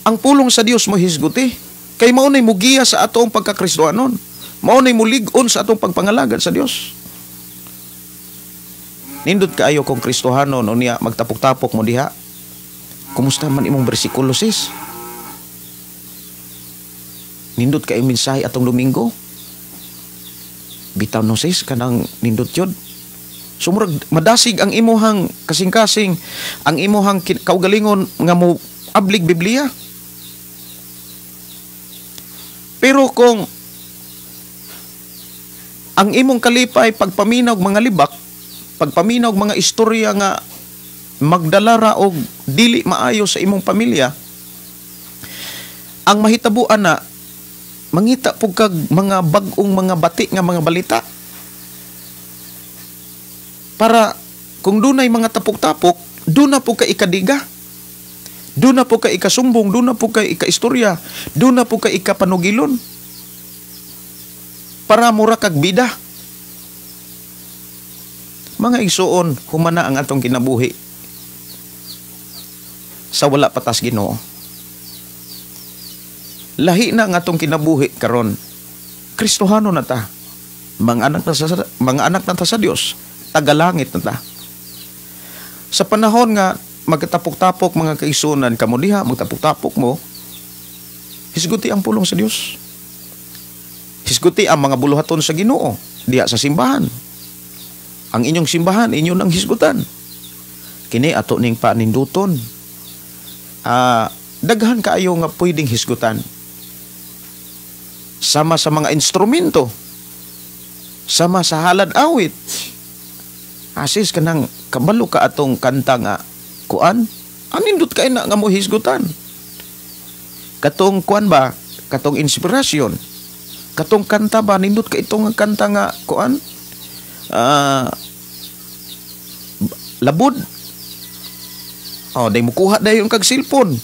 ang pulong sa Dios mo hisguti. Kay mao nay mugiya sa atong pagkakristohanon. Mao nay mulig-on sa atong pagpangalagad sa Dios. Nindot kaayo kung Kristohanon unya magtapok-tapok mo diha. Kumusta man imong bersikulo, sis? Nindot kay mensahe atong Domingo? Bitaw no, sis, kanang nindot yun. So murag madasig ang imuhang kasing-kasing, ang imuhang kaugalingon nga mo ablig Biblia. Pero kung ang imong kalipay pagpaminaw og mga libak, pagpaminaw og mga istorya nga magdala ra og dili maayo sa imong pamilya, ang mahitabuan na mangita pug kag mga bag-ong mga bati nga mga balita. Para kung dunay mga tapok-tapok, doon na po ka ikadiga. Doon na po ka ikasumbong, doon na po ka ikaistorya, doon na po ka ikapanugilon. Para mura kag bida. Mga igsuon, humana ang atong kinabuhi sa wala patas Ginoo. Lahi na ang atong kinabuhi karon. Kristohano na ta. Mga anak na ta sa Dios, tagalangit na ta. Sa panahon nga magtapok-tapok mga kaigsuonan kamo diha, magtapok-tapok mo, hisguti ang pulong sa Dios. Hisguti ang mga buluhaton sa Ginoo diha sa simbahan. Ang inyong simbahan, inyo nang hisgutan. Kini ato ning paninduton. Daghan kaayo nga pwedeng hisgutan. Sama sa mga instrumento, sama sa halad awit. Asis kanang kabalo ka atong kanta nga kuan, anindot kay na nga mo hisgutan. Katong kuan ba, katong inspirasyon, katong kanta ba, nindot ka itong kanta nga kuan, labod. Oh, day mukuha dayon kag cellphone.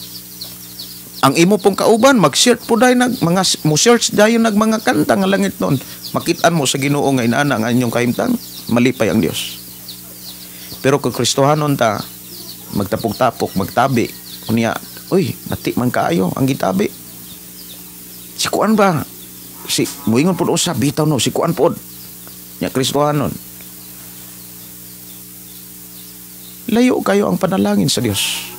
Ang imo pong kauban mag-search po dayon nag mga mo search dayon nag mga kanta nga langit nun. Makitaan mo sa Ginoo nga inaana nga inyong kahimtang, malipay ang Dios. Pero kung Kristohanon ta, magtapok-tapok, magtabi, unya, uy, bati man kaayo ang gitabi. Si kuan ba? Si muingon pud usa bitaw no, si kuan pod. Nya Kristohanon. Layo kayo ang panalangin sa Dios.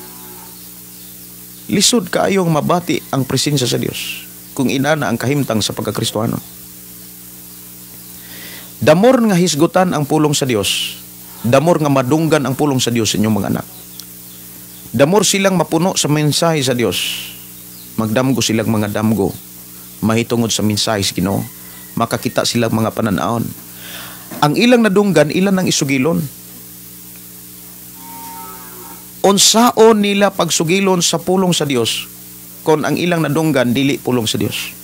Lisod kaayong mabati ang presensya sa Dios kung inana ang kahimtang sa pagkakristohano. Damor nga hisgutan ang pulong sa Dios, damor nga madunggan ang pulong sa Dios sa inyong mga anak. Damor silang mapuno sa mensahe sa Dios, magdamgo silang mga damgo mahitungod sa mensahe sa Ginoo, makakita silang mga pananaon. Ang ilang nadunggan, ilan ang isugilon. Unsaon nila pagsugilon sa pulong sa Dios kon ang ilang nadunggan dili pulong sa Dios?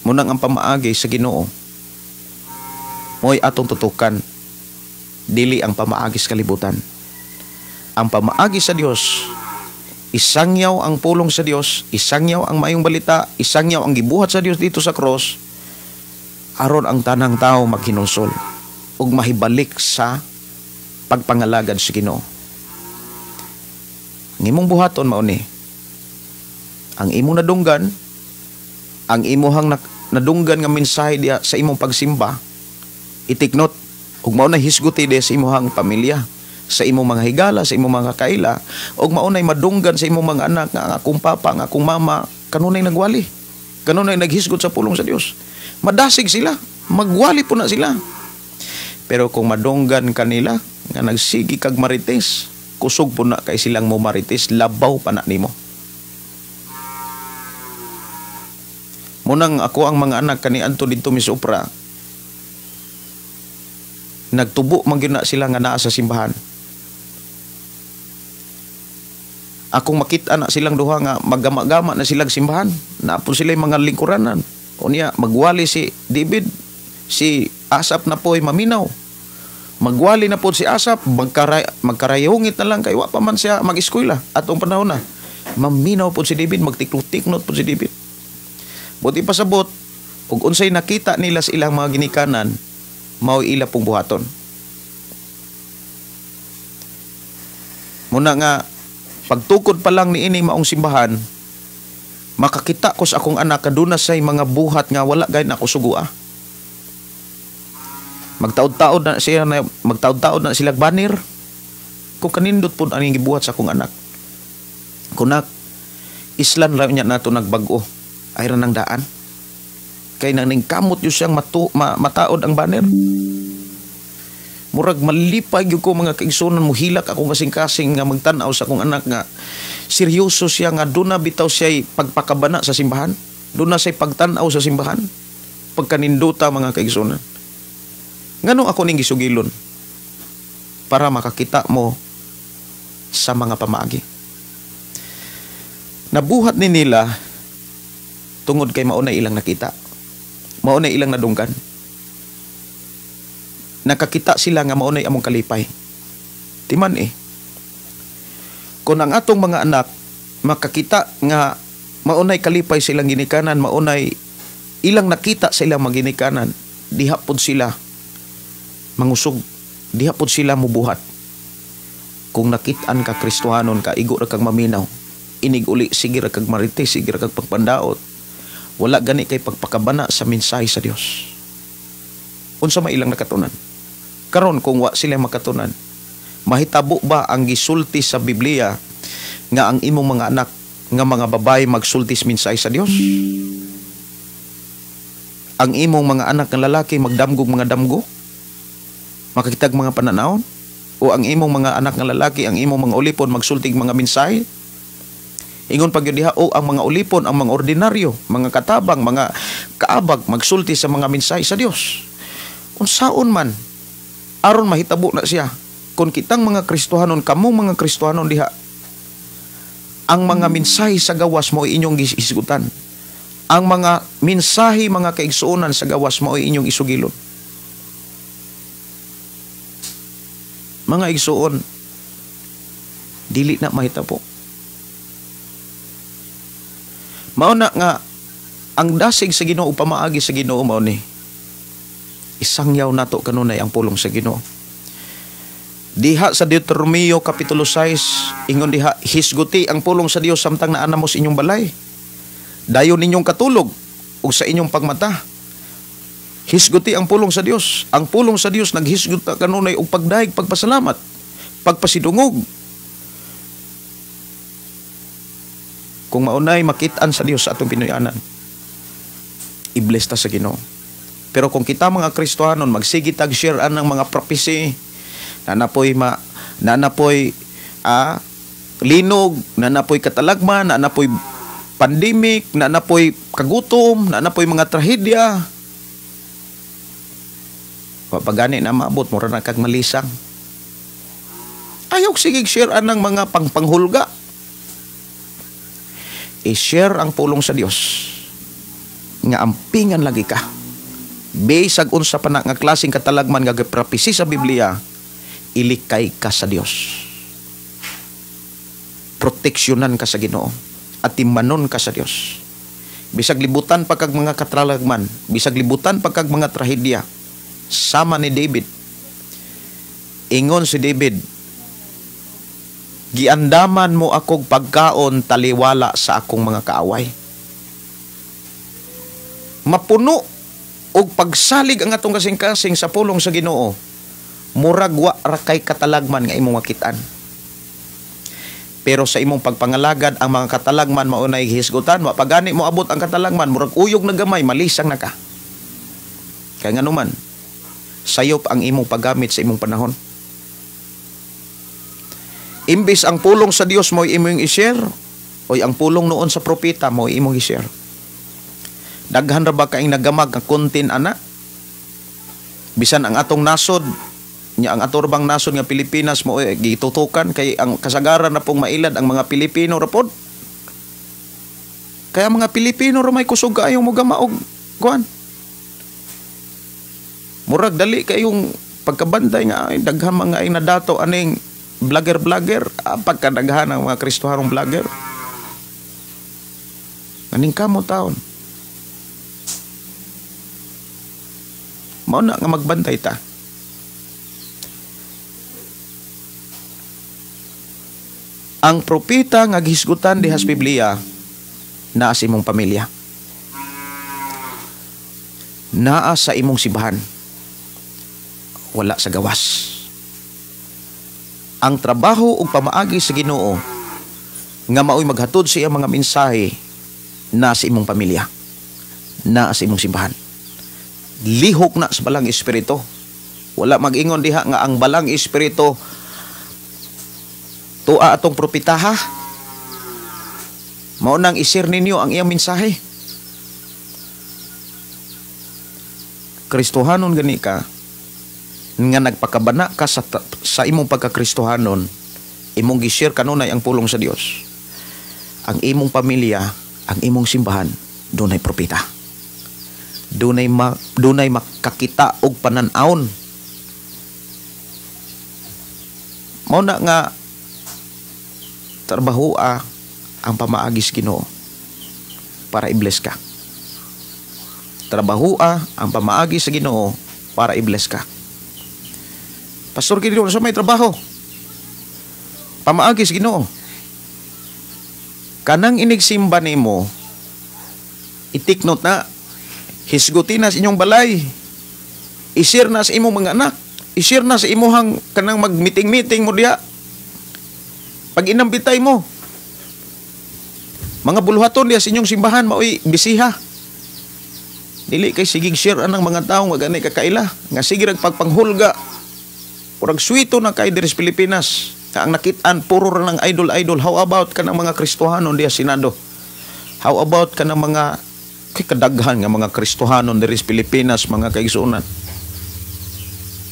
Munang ang pamaagi sa Ginoo mo'y atong tutukan, dili ang pamaagi sa kalibutan. Ang pamaagi sa Dios, isangyaw ang pulong sa Dios, isangyaw ang maayong balita, isangyaw ang gibuhat sa Dios dito sa cross. Aron ang tanang tao maghinulsol ug mahibalik sa pagpangalagad sa Ginoo. Ang imong buhaton mao ni ang imong nadunggan, ang imuhang nadunggan nga mensahe diha sa imong pagsimba, i-take note ug mao na hisguti diha sa imuhang pamilya, sa imong mga higala, sa imong mga kaila, ug mao nay madunggan sa imong mga anak nga ang akong papa, ang akong mama kanunay nagwali, kanunay naghisgot sa pulong sa Dios. Madasig sila, magwali po na sila. Pero kung madunggan kanila nga nagsigi kag marites, kusog po na kay silang mo marites, labaw pa na nimo. Munang ako ang mga anak kani adto didto Miss Upra, nagtubo man gyud na sila nga naa sa simbahan. Akong makita na silang duha nga maggama-gama na silang simbahan, naa po sila mga lingkuranan. Unya magwali si David, si Asap na po'y maminaw. Magwali na po si Asap, magkarayungit na lang kay wa pa man siya mag-eskwela atong panahon na. Maminaw po si David, magtiknot-tiknot po si David. Buti pasabot, ug unsay nakita nila sa ilang mga ginikanan, mao ila pong buhaton. Muna nga, pagtukod pa lang niini maong simbahan, makakita ko sa akong anak kaduna say mga buhat nga wala gayud na ako sugua. Magtaod-taod na siya na, magtaod-taod na sila banner. Kung kanindot pud ang gibuhat sa akong anak. Kunak islan ra niya nato nagbag-o. Ay ra nang daan. Kay nang ningkamot yun siyang mataod ang banner. Murag malipay gyud ko mga kaigsunan, muhilak akong kasing-kasing nga magtan-aw sa akong anak nga seryoso siya nga duna bitaw siya'y pagpakabana sa simbahan, duna siya'y pagtan-aw sa simbahan, pagkaninduta mga kaigsunan. Ngano ako ning gisugilon? Para makakita mo sa mga pamaagi. Nabuhat ni nila tungod kay maunay ilang nakita. Maunay ilang nadunggan. Nakakita sila nga maunay among kalipay. Timan eh. Kung ang atong mga anak makakita nga maunay kalipay silang ginikanan, maunay ilang nakita sa ilang mga ginikanan, diha pod sila mangusog, diha pod sila mubuhat. Kung nakit-an ka Kristohanon ka, igo ra kang maminaw, inig uli, sige ra kag marites, sige ra kag pagpandaot. Wala gani kay pagpakabana sa mensahe sa Dios. Unsa may ilang nakatunan? Karon kung wa sila makatunan, mahitabo ba ang gisulti sa Biblia nga ang imong mga anak nga mga babae magsulti sa mensahe sa Dios? Ang imong mga anak nga lalaki magdamgog mga damgo? Makakitag mga pananawon? O ang imong mga anak nga lalaki, ang imong mga ulipon magsultig mga mensahe? Ingon pag yun diha, o ang mga ulipon, ang mga ordinaryo, mga katabang, mga kaabag, magsulti sa mga mensahe sa Dios. Kung saon man, aron mahitabo na siya. Kung kitang mga Kristohanon, kamong mga Kristohanon diha, ang mga mensahe sa gawas mo ay inyong hisgutan. Ang mga mensahe, mga kaigsuonan sa gawas mo ay inyong isugilon. Mga igsuon, dili na mahitabo. Mao na nga ang dasig sa Ginoo, pamaagi sa Ginoo mao ni isangyaw nato kanunay ang pulong sa Ginoo. Diha sa Deuteronomio kapitulo 6, ingon diha, hisguti ang pulong sa Dios samtang naa namo sa inyong balay. Dayon ninyong katulog ug sa inyong pagmata. Hisguti ang pulong sa Dios. Ang pulong sa Dios naghisgot kanunay og pagdayeg, pagpasalamat, pagpasidungog. Kung maunay makit-an sa Dios sa atong Pinoyanan, i-bless ta sa Ginoo. Pero kung kita mga Kristohanon magsige tag share anang mga prophecy, nanapoy linog, nanapoy katalagman, nanapoy pandemic, nanapoy kagutom, nanapoy mga trahedya. Wa pa gani na maabot, mura na kag malisang. Ayaw sige share anang mga pangpanghulga. I-share ang pulong sa Dios nga ampingan lagi ka. Bisag unsa pa na nga klaseng katalagman nga giprapisi sa Biblia, ilikay ka sa Dios. Proteksyonan ka sa Ginoo at timanon ka sa Dios. Bisag libutan pa kag mga katalagman, bisag libutan pa kag mga trahedya, sama ni David. Ingon si David, giandaman mo akong pagkaon taliwala sa akong mga kaaway. Mapuno og pagsalig ang atong kasing-kasing sa pulong sa Ginoo, murag wa ra kay katalagman nga imong makitaan. Pero sa imong pagpangalagad, ang mga katalagman maunay hisgutan, wa pagani mo abot ang katalagman, murag uyog na gamay, malisang na ka. Kaya nga numan, sayop ang imong paggamit sa imong panahon. Imbis ang pulong sa Dios mo'y imong i-share, o ang pulong noon sa propeta mo'y imong i-share. Daghan ra ba kaing nagamag nga content ana? Bisan ang atong nasod, nya ang ato bang nasod nga Pilipinas mo gitutukan kay ang kasagaran na pong mailad ang mga Pilipino ra pod. Kaya mga Pilipino ra may kusog kaayong mogama og kuan. Murag dali kayong pagkabantay nga ay daghan mga ay nadato aning vlogger-vlogger, pagkadaghan ang mga Kristohanong vlogger. Aning kamo taon. Mao na nga magbantay ta. Ang propeta nga gihisgutan diha sa Biblia naa sa imong pamilya. Naa sa imong simbahan. Wala sa gawas. Ang trabaho ug pamaagi sa Ginoo nga maoy maghatod sa iyang mga mensahe naa sa imong pamilya. Naa sa imong simbahan. Lihok na sa balang espiritu. Wala mag-ingon diha nga ang balang espiritu tuwa atong propetaha. Mao nang i-share ninyo ang iyang mensahe. Kristohanon gani ka nga nagpakabana ka sa imong pagkakristohanon, imong gi-share kanunay ang pulong sa Dios. Ang imong pamilya, ang imong simbahan, dunay propeta. Dunay makakita og panan-awon. Mao na nga trabahoa ang pamaagi sa Ginoo para i-bless ka. Trabahoa ang pamaagi sa Ginoo para i-bless ka. Pastor Gideon, sa may trabaho, pamaagi sa Ginoo. Kanang inigsimba nimo, i-take note na, hisgutin na sa inyong balay, i-share na sa imong mga anak, i-share na sa imuhang kanang mag-meeting-meeting mo diha. Pag inambitay mo, mga buluhaton diha sa inyong simbahan, maoy bisiha. Dili kay sigig share anang mga tawo nga gani kakaila, nga sige rag pagpanghulga. Murag swito na kay diri sa Pilipinas. Nga ang nakit-an puro ra ng idol-idol. How about kanang mga Kristohanon diha Senado? How about kanang mga kay kadaghan nga mga Kristohanon diri sa Pilipinas, mga kaigsuonan?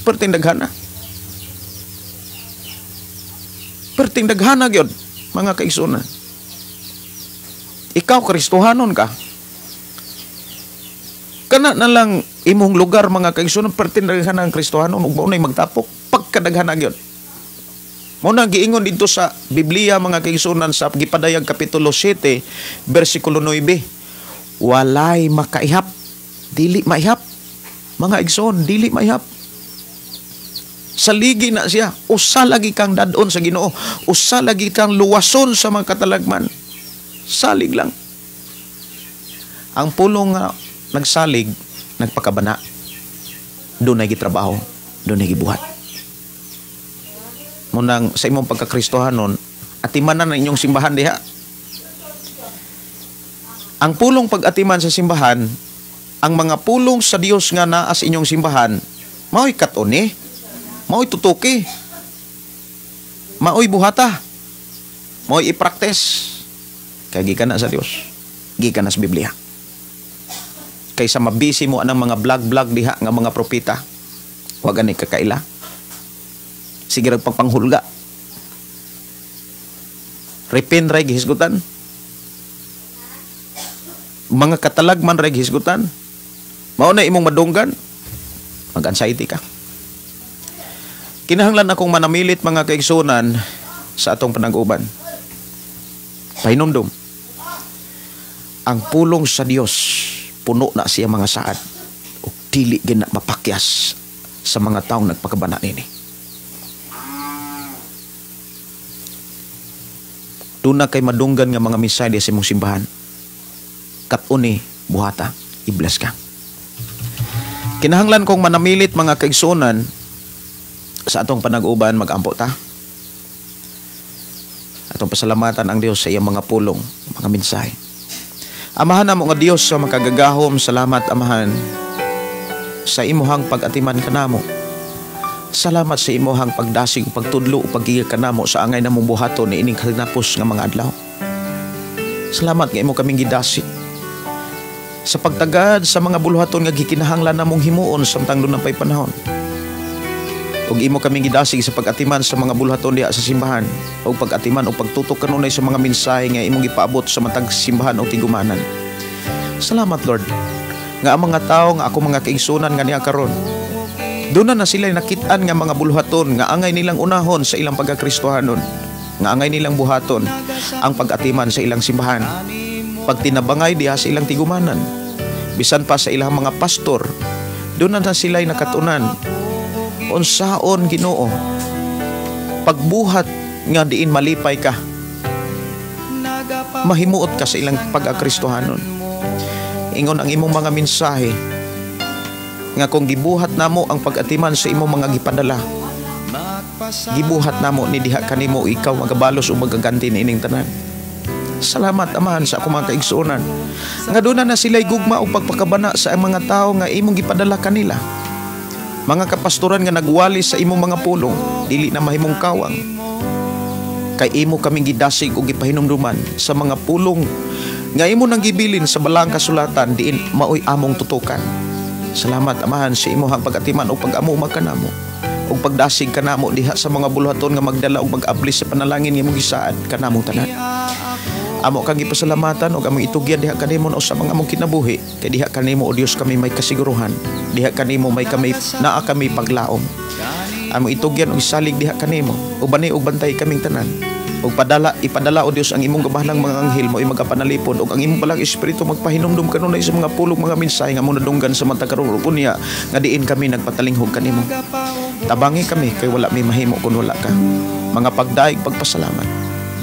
Perting daghana. Perting daghana gyud mga kaigsuonan. Ikaw Kristohanon ka. Kana na lang imong lugar mga kaigsuonan, perting daghana ang Kristohanon ug mao nay magtapok pagkadaghana gyud. Mao na giingon didto sa Biblia mga kaigsuonan sa gipadayag kapitulo 7 bersikulo 9. Walay makaihap, dili maihap. Mga igsoon, dili maihap. Saligi na siya. Usa lagi kang dadon sa Ginoo. Usa lagi kang luwason sa mga katalagman. Salig lang. Ang pulong nga nagsalig, nagpakabana. Dunay gitrabaho, dunay gibuhat. Munang sa imong pagkakristohanon, atimanan ang inyong simbahan diha. Ang pulong pag-atiman sa simbahan, ang mga pulong sa Dios nga naa sa inyong simbahan, mao'y katuni, mao'y tutuki, mao'y buhata, mao'y i-practice. Kaya gikan na sa Dios, gikan na sa Biblia. Kaysa mabisi mo anang mga vlog-vlog diha nga mga propeta, wag ani kakaila. Sige rag pagpanghulga. Repent ray gihisgutan. Mga katalagman ray gihisgutan. Mao na imong madunggan, mag-anxiety ka. Kinahanglan akong manamilit mga kaigsunan sa atong panag-uban. Pahinumdum. Ang pulong sa Dios, puno na siya mga saad ug dili gid na mapakyas sa mga taong nagpakabana nini. Duna kay madunggan nga mga mensahe sa imong simbahan. Kat-uni buhata, i-bless ka. Kinahanglan kong manamilit, mga kaigsuonan, sa atong panag-uban, mag-ampo ta. Atong pasalamatan ang Dios sa iyang mga pulong, mga mensahe. Amahan namo nga Dios sa makagagahom, salamat, Amahan, sa imuhang pag-atiman kanamo. Salamat sa imuhang pagdasig, pagtudlo ug paggiya kanamo sa angay namong buhaton ni ining kalinapos nga mga adlaw. Salamat nga imo kaming gidasig sa pagtagad sa mga buluhaton nga gikinahanglan namong himuon samtang duna pay panahon. Ug imo kaming gidasig sa pag-atiman sa mga buluhaton diha sa simbahan ug pag-atiman ug pagtutok kanunay sa mga mensahe nga imong gipaabot sa matag simbahan o tigumanan. Salamat, Lord, nga ang mga tawo nga ako mga kaigsunan nga niya karon, doon na sila nakit-an nga mga buluhaton nga angay nilang unahon sa ilang pagkakristohanon, nga angay nilang buhaton ang pag-atiman sa ilang simbahan, pagtinabangay diha sa ilang tigumanan, bisan pa sa ilang mga pastor, doon na sila nakatunan. Unsaon, Ginoo, pagbuhat nga diin malipay ka, mahimuot ka sa ilang pagkakristohanon. Ingon ang imong mga mensahe nga kung gibuhat namo ang pag-atiman sa imong mga gipadala, gibuhat namo ni diha kanimo, ikaw magabalos o magaganti niining tanan. Salamat, Amahan, sa akong mga kaigsuonan nga doon na sila'y gugma o pagpakabana sa mga tao nga imong gipadala kanila. Mga kapastoran nga nagwali sa imong mga pulong, dili na mahimong kawang. Kay imo kaming gidasig o gipahinumduman sa mga pulong nga imo nang gibilin sa balang kasulatan, diin maoy among tutukan. Salamat, Amahan, sa imong pag-atiman o pag-amuma kanamo ug pagdasig kanamo diha sa mga buluhaton nga magdala og mag-abli sa panalangin nga imong gisaad kanamong tanan. Amo kang gipasalamatan ug among itugyan diha kanimo sa mga among kinabuhi, kay diha kanimo, o Dios, kami may kasiguruhan, diha kanimo may kami naa kami paglaom. Among itugyan og isalig diha kanimo, ubani og bantay kaming tanan. Ug padala, ipadala, o Dios, ang imong gabahalang mga anghel mo magapanalipod ug ang imong balang espiritu magpahinumdum kanunay sa mga pulong, mga mensahe nga among nadunggan sa matag karon ug unya nga diin kami nagpatalinghog kanimo. Tabangi kami kay wala mi mahimo kun wala ka. Mga pagdaig, pagpasalamat.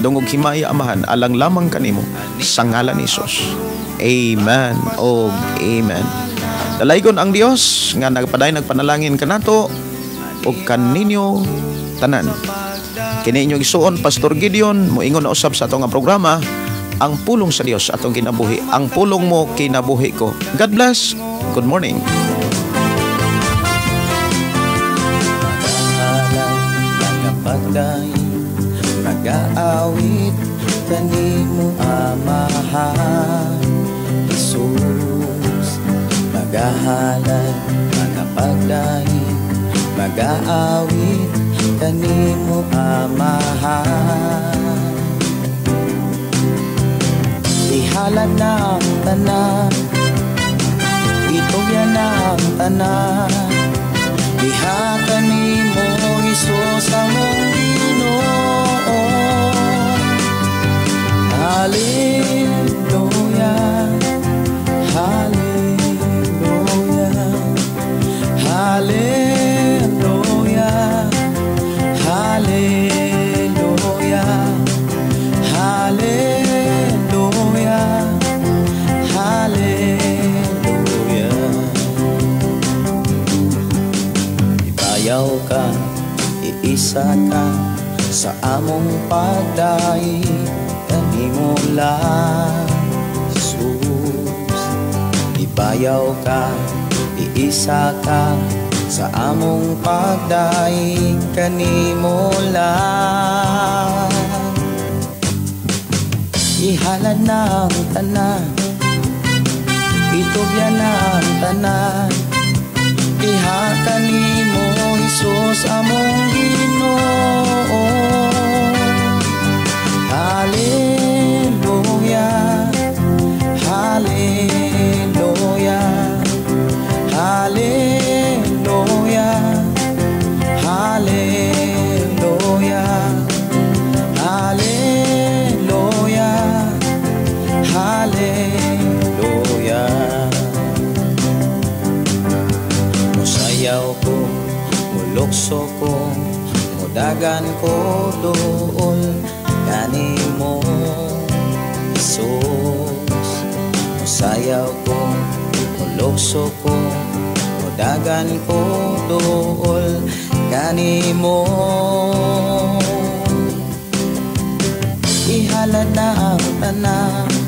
Dungog himaya, Amahan, alang lamang kanimo sa ngalan ni Hesus. Amen og amen. Dalaygon ang Dios nga nagpadayon nagpanalangin kanato ug kaninyo tanan. Kini inyong igsuon, Pastor Gideon, moingon na usab sa atong nga programa, Ang Pulong sa Dios atong kinabuhi. Ang pulong mo, kinabuhi ko. God bless. Good morning. Nagaawit kanimo, Amahan Jesus, magahalad, magapagdaig, magaawit kanimo, Amahan. Ihalad na ang tanan, itugyan na ang tanan, diha kanimo, Hesus, among Ginoo. Hallelujah, hallelujah, hallelujah, hallelujah, hallelujah, hallelujah. Ibayaw ka, iisa ka sa among pagdaig kanimo lang, Jesus. Ibayaw ka, iisa ka sa among pagdaig kanimo lang. Ihalad na ang tanan, itugyan na ang tanan, diha kanimo, Hesus, among Ginoo. Hallelujah, hallelujah, hallelujah, hallelujah, hallelujah, hallelujah. Musayaw ko, mulukso ko, mudagan ko duol kanimo, Jesus. Musayaw ko, mulukso ko, mudagan ko duol kanimo. Ihalad na ang tanan.